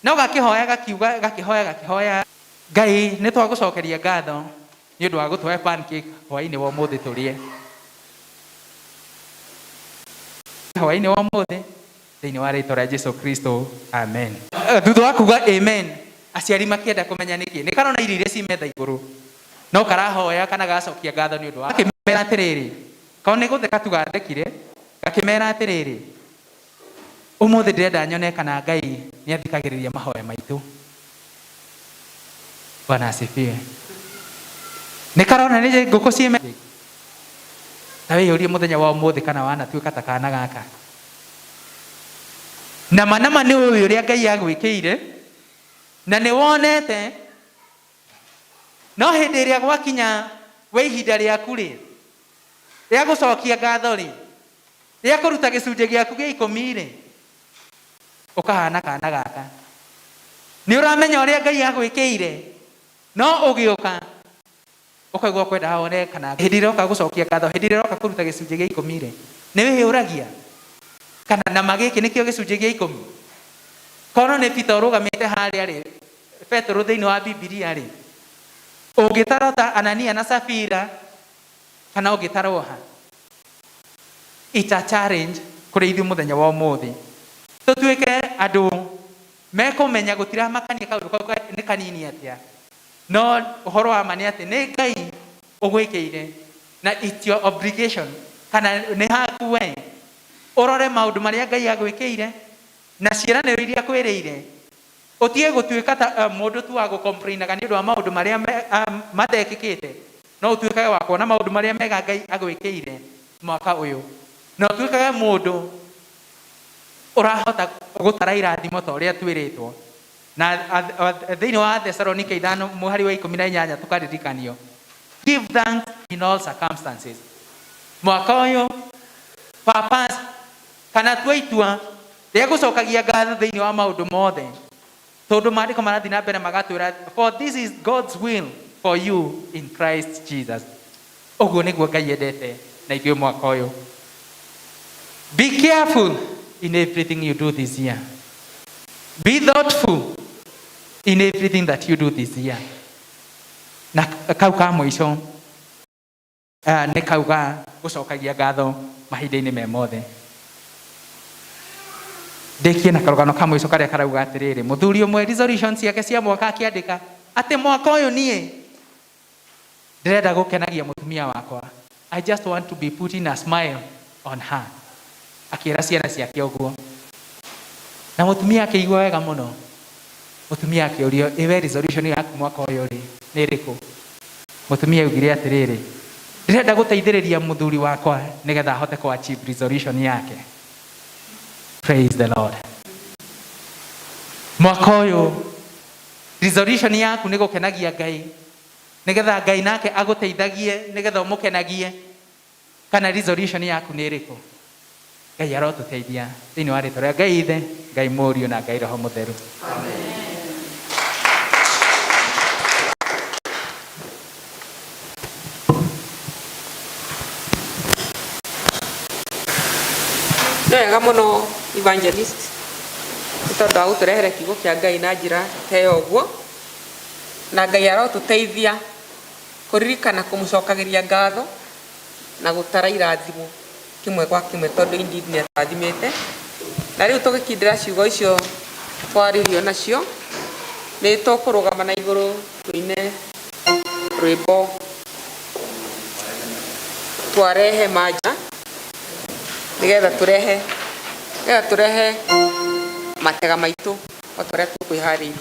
no gakĩhoya, gakiuga, gakĩhoya, gakĩhoya, "Ngai, nĩ twagũcokeria ngatho nĩ ũndũ wa gũtũhe pancake hwainĩ wa ũmũthĩ, tũrĩe hwainĩ wa ũmũthĩ thĩinĩ wa rĩtwa rĩa Jesu Kristo, amen." Thutha wa kuga amen, aciari makĩenda kũmenya nĩkĩ nĩ karona irio iria ci metha igũrũ no karahoya kana gacokia ngatho nĩ ũndũ wa. Gakĩmera atĩrĩrĩ, korwo nĩ gũtheka tu gathekire, gakĩmera atĩrĩrĩ, "Ũmũthĩ ndĩrenda nyone kana Ngai nĩ athikagĩrĩria mahoya maitũ." Bwana asifiwe. Nĩ karona nĩ ngũkũ ciĩ ta. Wĩyũrie mũthenya wa ũmũthĩ kana wanatuĩka ta kana gaka. Nama nama nĩ ũĩ ũrĩa Ngai agwĩkĩire na nĩ wonete, no hĩndĩ ĩrĩa gwakinya we ihinda rĩaku rĩ rĩa gũcokia ngatho rĩ, rĩa kũruta gĩcunjĩ gĩaku gĩa 10 rĩ, ũkahana kana gaka. Nĩ ũramenya ũrĩa Ngai agwĩkĩire, no ũgĩũka ũkaigua kwenda wone kana hĩndĩ ĩrĩa ũroka gũcokia ngatho, hĩndĩ ĩrĩa ũroka kũruta gĩcunjĩ gĩa 10 rĩ, nĩ wĩyũragia kana nama gĩkĩ nĩkĩo gĩcunjĩ gĩa 10. Korwo nĩ Peter ũrũgamĩte harĩa rĩ, Petero thĩinĩ wa Bibilia rĩ, ũngĩtarwo ta Anania na Safira kana ũngĩtarwo ha? It's a challenge kũrĩ ithuĩ mũthenya wa ũmũthĩ, tũtuĩke andũ mekũmenya gũtiramakania kaũndũ kau nĩ kanini atĩa, no ũhoro wa ma nĩ atĩ nĩ Ngai. Ũgwĩkĩire na it's your obligation kana nĩ haku we ũrore maũndũ marĩa Ngai agwĩkĩire na ciĩranĩro iria akwĩrĩire, ũtige gũtuĩka ta mũndũ tu wa gũcomplainaga nĩ ũndũ wa maũndũ marĩa matekĩkĩte, no ũtuĩkage wa kuona maũndũ marĩa mega Ngai agwĩkĩire mwaka ũyũ, na ũtuĩkage mũndũ ũrahota gũtara irathimo ta ũrĩa twĩrĩtwo na thĩinĩ wa Thessalonike 5 mũhari wa 18, tũkaririkanio, "Give thanks in all circumstances." Mwaka ũyũ purpose kana tua itua rĩa gũcokagia ngatho thĩinĩ wa maũndũ mothe, tondũ maandĩko marathiĩ na mbere magatwĩra, "For this is God's will for you in Christ Jesus." Ũguo nĩguo Ngai endete na ithuĩ mwaka ũyũ. Be careful in everything you do this year. Be thoughtful in everything that you do this year. Na kau ka mũico nĩ kauga gũcokagia ngatho mahinda-inĩ me mothe. Ndĩkie na karũgano ka mũico karĩa karauga atĩrĩrĩ, mũthuri ũmwe resolution ciake cia mwaka akĩandĩka atĩ, "Mwaka ũyũ niĩ ndĩrenda gũkenagia mũtumia wakwa. I just want to be putting a smile on her." Akĩra ciana ciake ũguo na mũtumia akĩigua wega mũno. Mũtumia akĩũrio, "Ĩwe resolution yaku mwaka ũyũ rĩ nĩ ĩrĩkũ?" Mũtumia augire atĩrĩrĩ, "Ndĩrenda gũteithĩrĩria mũthuri wakwa nĩgetha ahote kũ achieve resolution yake." Praise the Lord. Mwaka ũyũ resolution yaku nĩ gũkenagia Ngai nĩgetha Ngai nake agũteithagie nĩgetha ũmũkenagie, kana resolution yaku nĩ ĩrĩkũ? Ngai arotũteithia thĩinĩ wa rĩtwa rĩa Ngai Ithe, Ngai Mũriũ na Ngai Roho Mũtheru.
Nĩ wega mũno, evangelist, nĩ tondũ wa gũtũrehere kiugo kĩa Ngai na njĩra ta ĩyo ũguo, na Ngai arotũteithia kũririkana kũmũcokagĩria ngatho na gũtara irathimo kĩmwe gwa kĩmwe, tondũ indeed nĩ atũrathimĩte. Na rĩu tũgĩkindĩra ciugo icio twaririo nacio, nĩ tũkũrũgama na igũrũ tũine rwĩmbo "Twarehe Manja", nĩgetha tũrehe matega maitũ o ta ũrĩa tũkwĩharĩirie.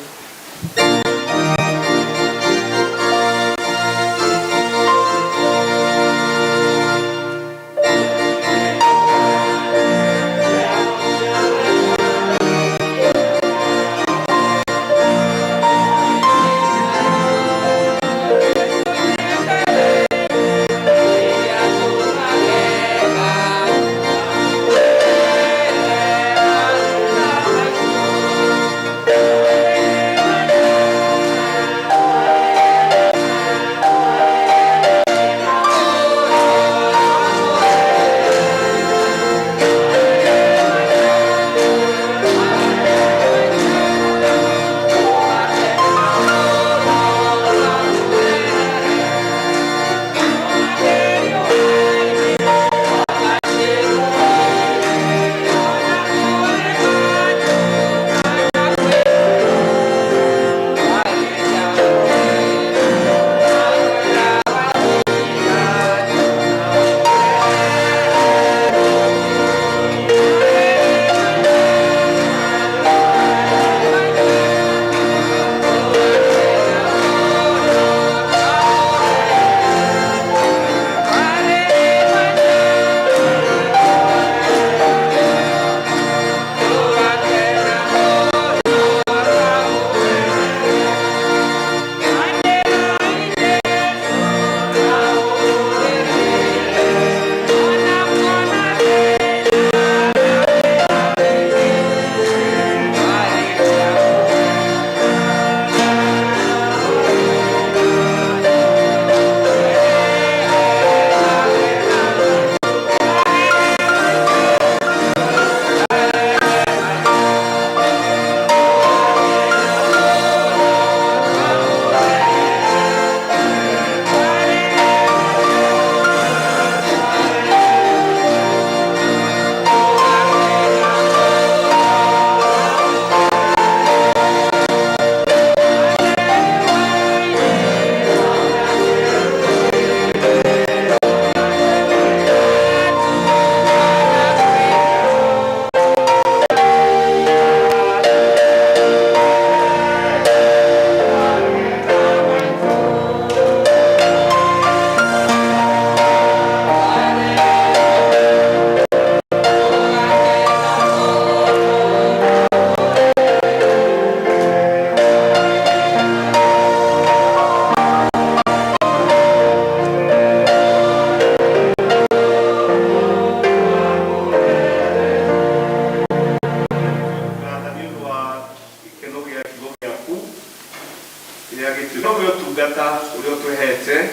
Ũtũhete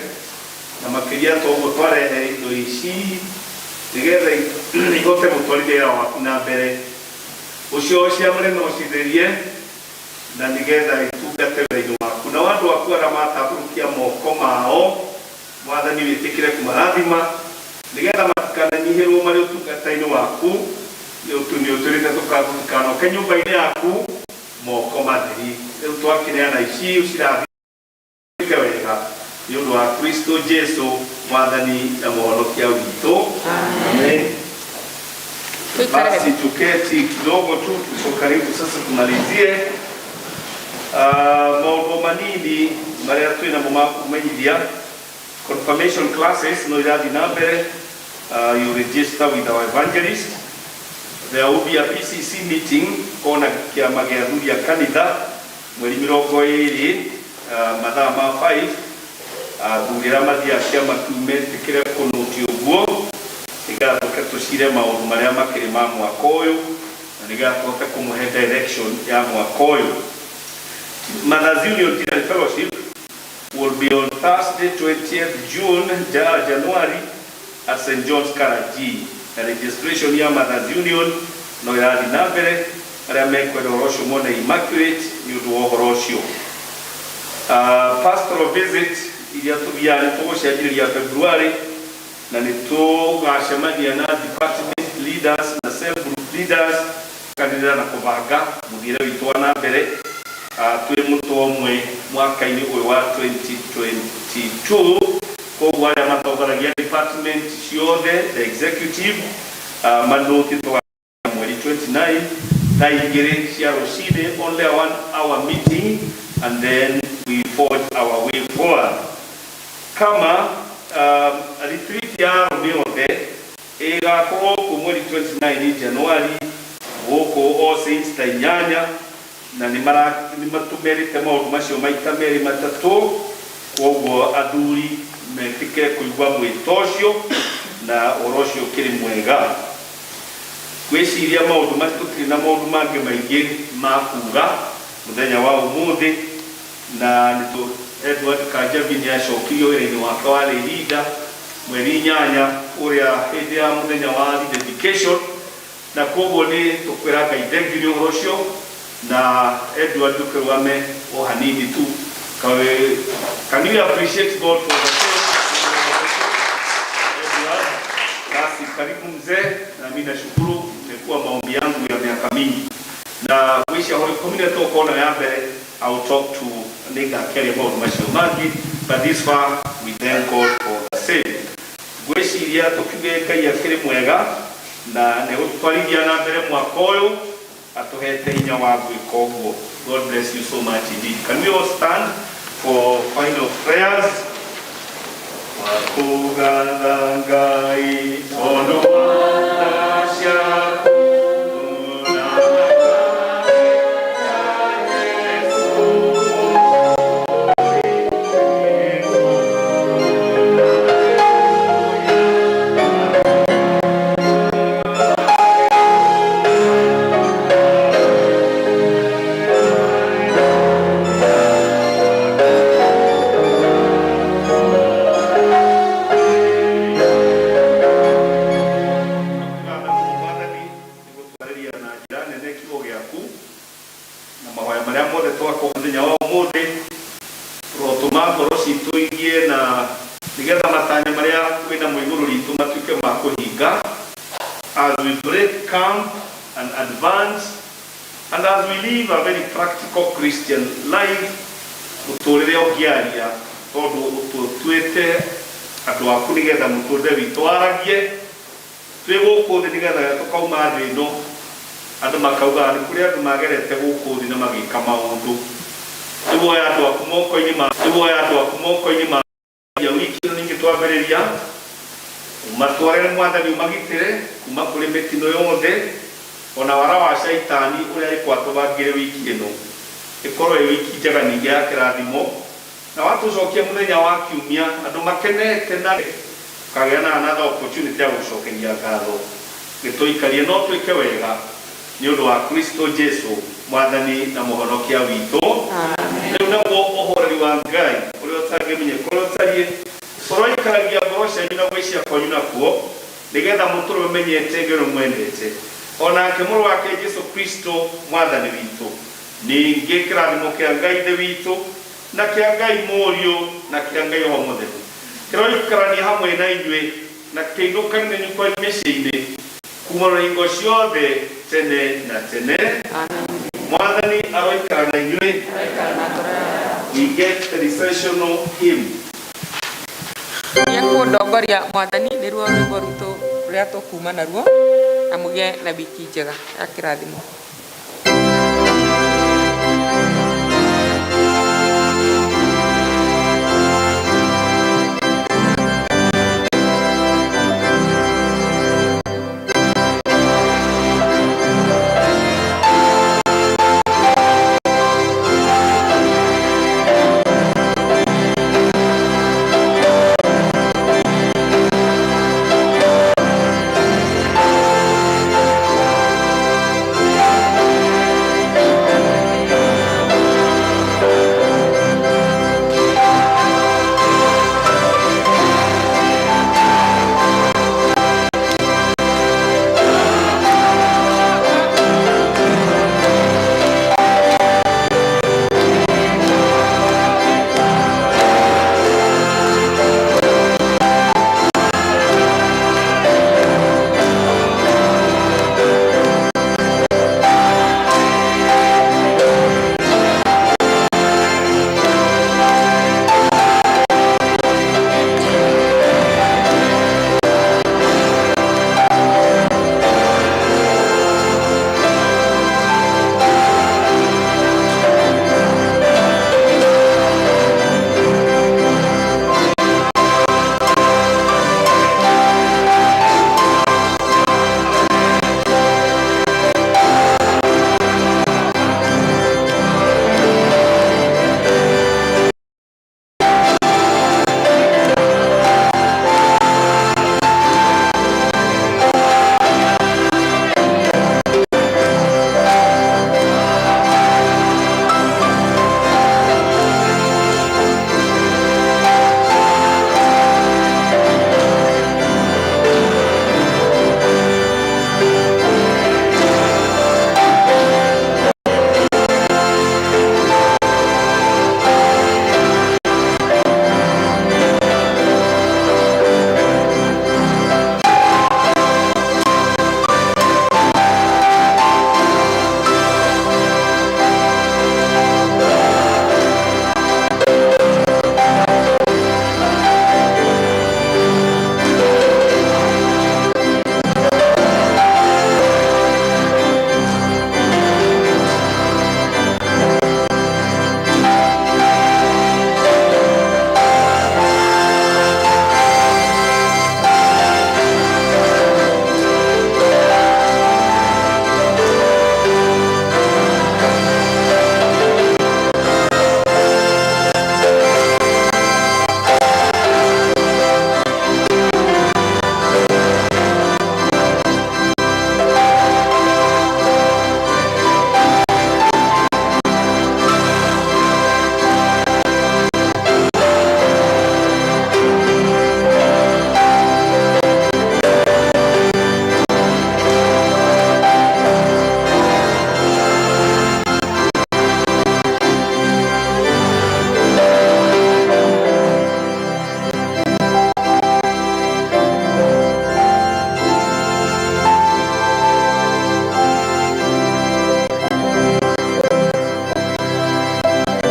na makĩria toguo twarehe indo ici nĩgetha ihote gũtwarithia wĩra waku na mbere. Ũcio ũciamũre na ũcitherie na nĩgetha itungate wĩra-inĩ waku. Nao andũ aku arĩa matambũrũkia moko mao, Mwathani, wĩtĩkĩre kũmarathima nĩgetha matikananyihĩrwo marĩ ũtungata-inĩ waku. Nĩ ũtwĩrĩte tũtikanoke nyũmba-inĩ yaku moko matheri. Rĩu twakĩneana ici, ũcirathime wega nĩ ũndũ wa Kristo Jesu, Mwathani na Mũhonokia witũ. Amen. Basi tuketi kidogo tu, tuko karibu sasa tumalizie. Maũndũ manini marĩa twĩ namo ma kũmenyithia. Confirmation classes no irathiĩ na mbere. You register with our evangelist. There will be a PCC meeting kona kĩama gĩa athuri a kanitha mweri 20, mathaa ma 5. Athuri arĩa mathiaga kĩama kĩu metĩkĩre kũnũti ũguo nĩgetha tũke tũcire maũndũ marĩa makĩrĩ ma mwaka ũyũ na nĩgetha tũhote kũmũhe direction ya mwaka ũyũ. Mothers Union Dinner Fellowship will be on Thursday 20th June, January at St. John's Karaji. Na registration ya Mothers Union no ĩrathiĩ na mbere, arĩa mekwenda ũhoro ũcio mone Immaculate nĩ ũndũ wa ũhoro ũcio. Pastoral visit iria tũthiaga nĩ tũgũcianjĩrĩria February na nĩ tũgacemania na department leaders na cell group leaders kanĩrĩra na kũbanga mũthiĩre witũ wa na mbere twĩ mũtwe ũmwe mwaka-inĩ ũyũ wa 2022. Koguo arĩa matongoragia department ciothe, the executive, manũti tũga mweri 29 thaa 2 cia rũcinĩ, only a 1 hour meeting, and then we forge our way forward. Kama retreat ya arũme othe ĩgakorwo kũ mweri 29 January gũkũ All Saints thaa 8, na nĩ matũmerĩte maũndũ macio maita merĩ matatũ. Koguo athuri metĩkĩre kũigua mwĩto ũcio na ũhoro ũcio ũkĩrĩ mwega. Ngwĩciria maũndũ macio, tũtirĩ na maũndũ mangĩ maingĩ ma kuga mũthenya wa ũmũthĩ. Na nĩtũ Edward Kanjabi nĩ acokirio wĩra-inĩ wake wa leader mweri 8 ũrĩa hĩndĩ ya mũthenya wa rededication, na koguo nĩ tũkwĩra Ngai thengiũ nĩ ũhoro ũcio. Na Edward, ndũkĩrũgame o hanini tu. Can you appreciate God for the same? Edward, basi karibu mzee, na mimi nashukuru, imekuwa maombi yangu ya miaka mingi na gwicia horo 10 na tũkona ya mbere. I will talk to nĩngakeria maũndũ macio mangĩ, but this far we thank God for the same. Ngwĩciria tũkiuge Ngai akĩrĩ mwega na nĩ gũtwarithia na mbere mwaka ũyũ atũhete hinya wa gwĩka ũguo. God bless you so much indeed. Can we all stand for final prayers? Wakũgatha Ngai tondũ wa tha ciaku na thakame ya Jesũ. Ngatha mũno Mwathani nĩ gũtwarĩria na njĩra nene kiugo gĩaku na mahoya marĩa mothe twakwo mũthenya wa ũmũthĩ. Rotũma ngoro citũ igie na nĩgetha matanya marĩa wĩnamo igũrũ ritũ matuĩke ma kũhinga as we break camp and advance and as we live a very practical Christian life. Mũtũrĩre ũngĩaria tondũ ũtũtuĩte andũ aku nĩgetha mũtũrĩre witũ waragie twĩ gũkũ thĩ, nĩgetha tũkauma thĩ ĩno andũ makauga nĩ kũrĩ andũ magerete gũkũ thĩ na magĩka maũndũ. Rĩu oya andũ aku moko-inĩ ma rĩu oya andũ aku moko-inĩ ma ya wiki ĩno ningĩ twambĩrĩria, ũmatwarĩre Mwathani, ũmagitĩre kuma kũrĩ mĩtino yothe ona wara wa caitani ũrĩa ĩkwatũbangĩre. Wiki ĩno ĩkorwo ĩ wiki njega ningĩ ya kĩrathimo, na watũcokia mũthenya wa kiumia andũ makenete na kagĩa na another opportunity ya gũcokeria ngatho. Gĩtũikarie no twĩke wega nĩ ũndũ wa Kristo Jesu, Mwathani na Mũhonokia witũ. Rĩu naguo ũhoreri wa Ngai ũrĩa Ũtangĩmenyeka ũrĩa ũtariĩ, ũroikaragia ngoro cianyu na gwĩciria kwanyu nakuo, nĩgetha mũtũrwe menyete Ngai ũrĩa mwendete, onake mũrũ wake Jesu Kristo mwathani witũ. Ningĩ kĩrathimo kĩa Ngai Ithe witũ na kĩa Ngai Mũriũ na kĩa Ngai Roho Mũtheru kĩroikarania hamwe na inyuĩ na kĩinũkanie na kwanyu mĩciĩ-inĩ kuma na hingo ciothe tene na tene. Mwathani aroikara na inyuĩ. We get the recessional hymn.
Nĩ kũndongoria mwathani nĩruo rwĩmbo rwitũ rũrĩa tũkuma naruo, na mũgĩe na wiki njega ya kĩrathimo.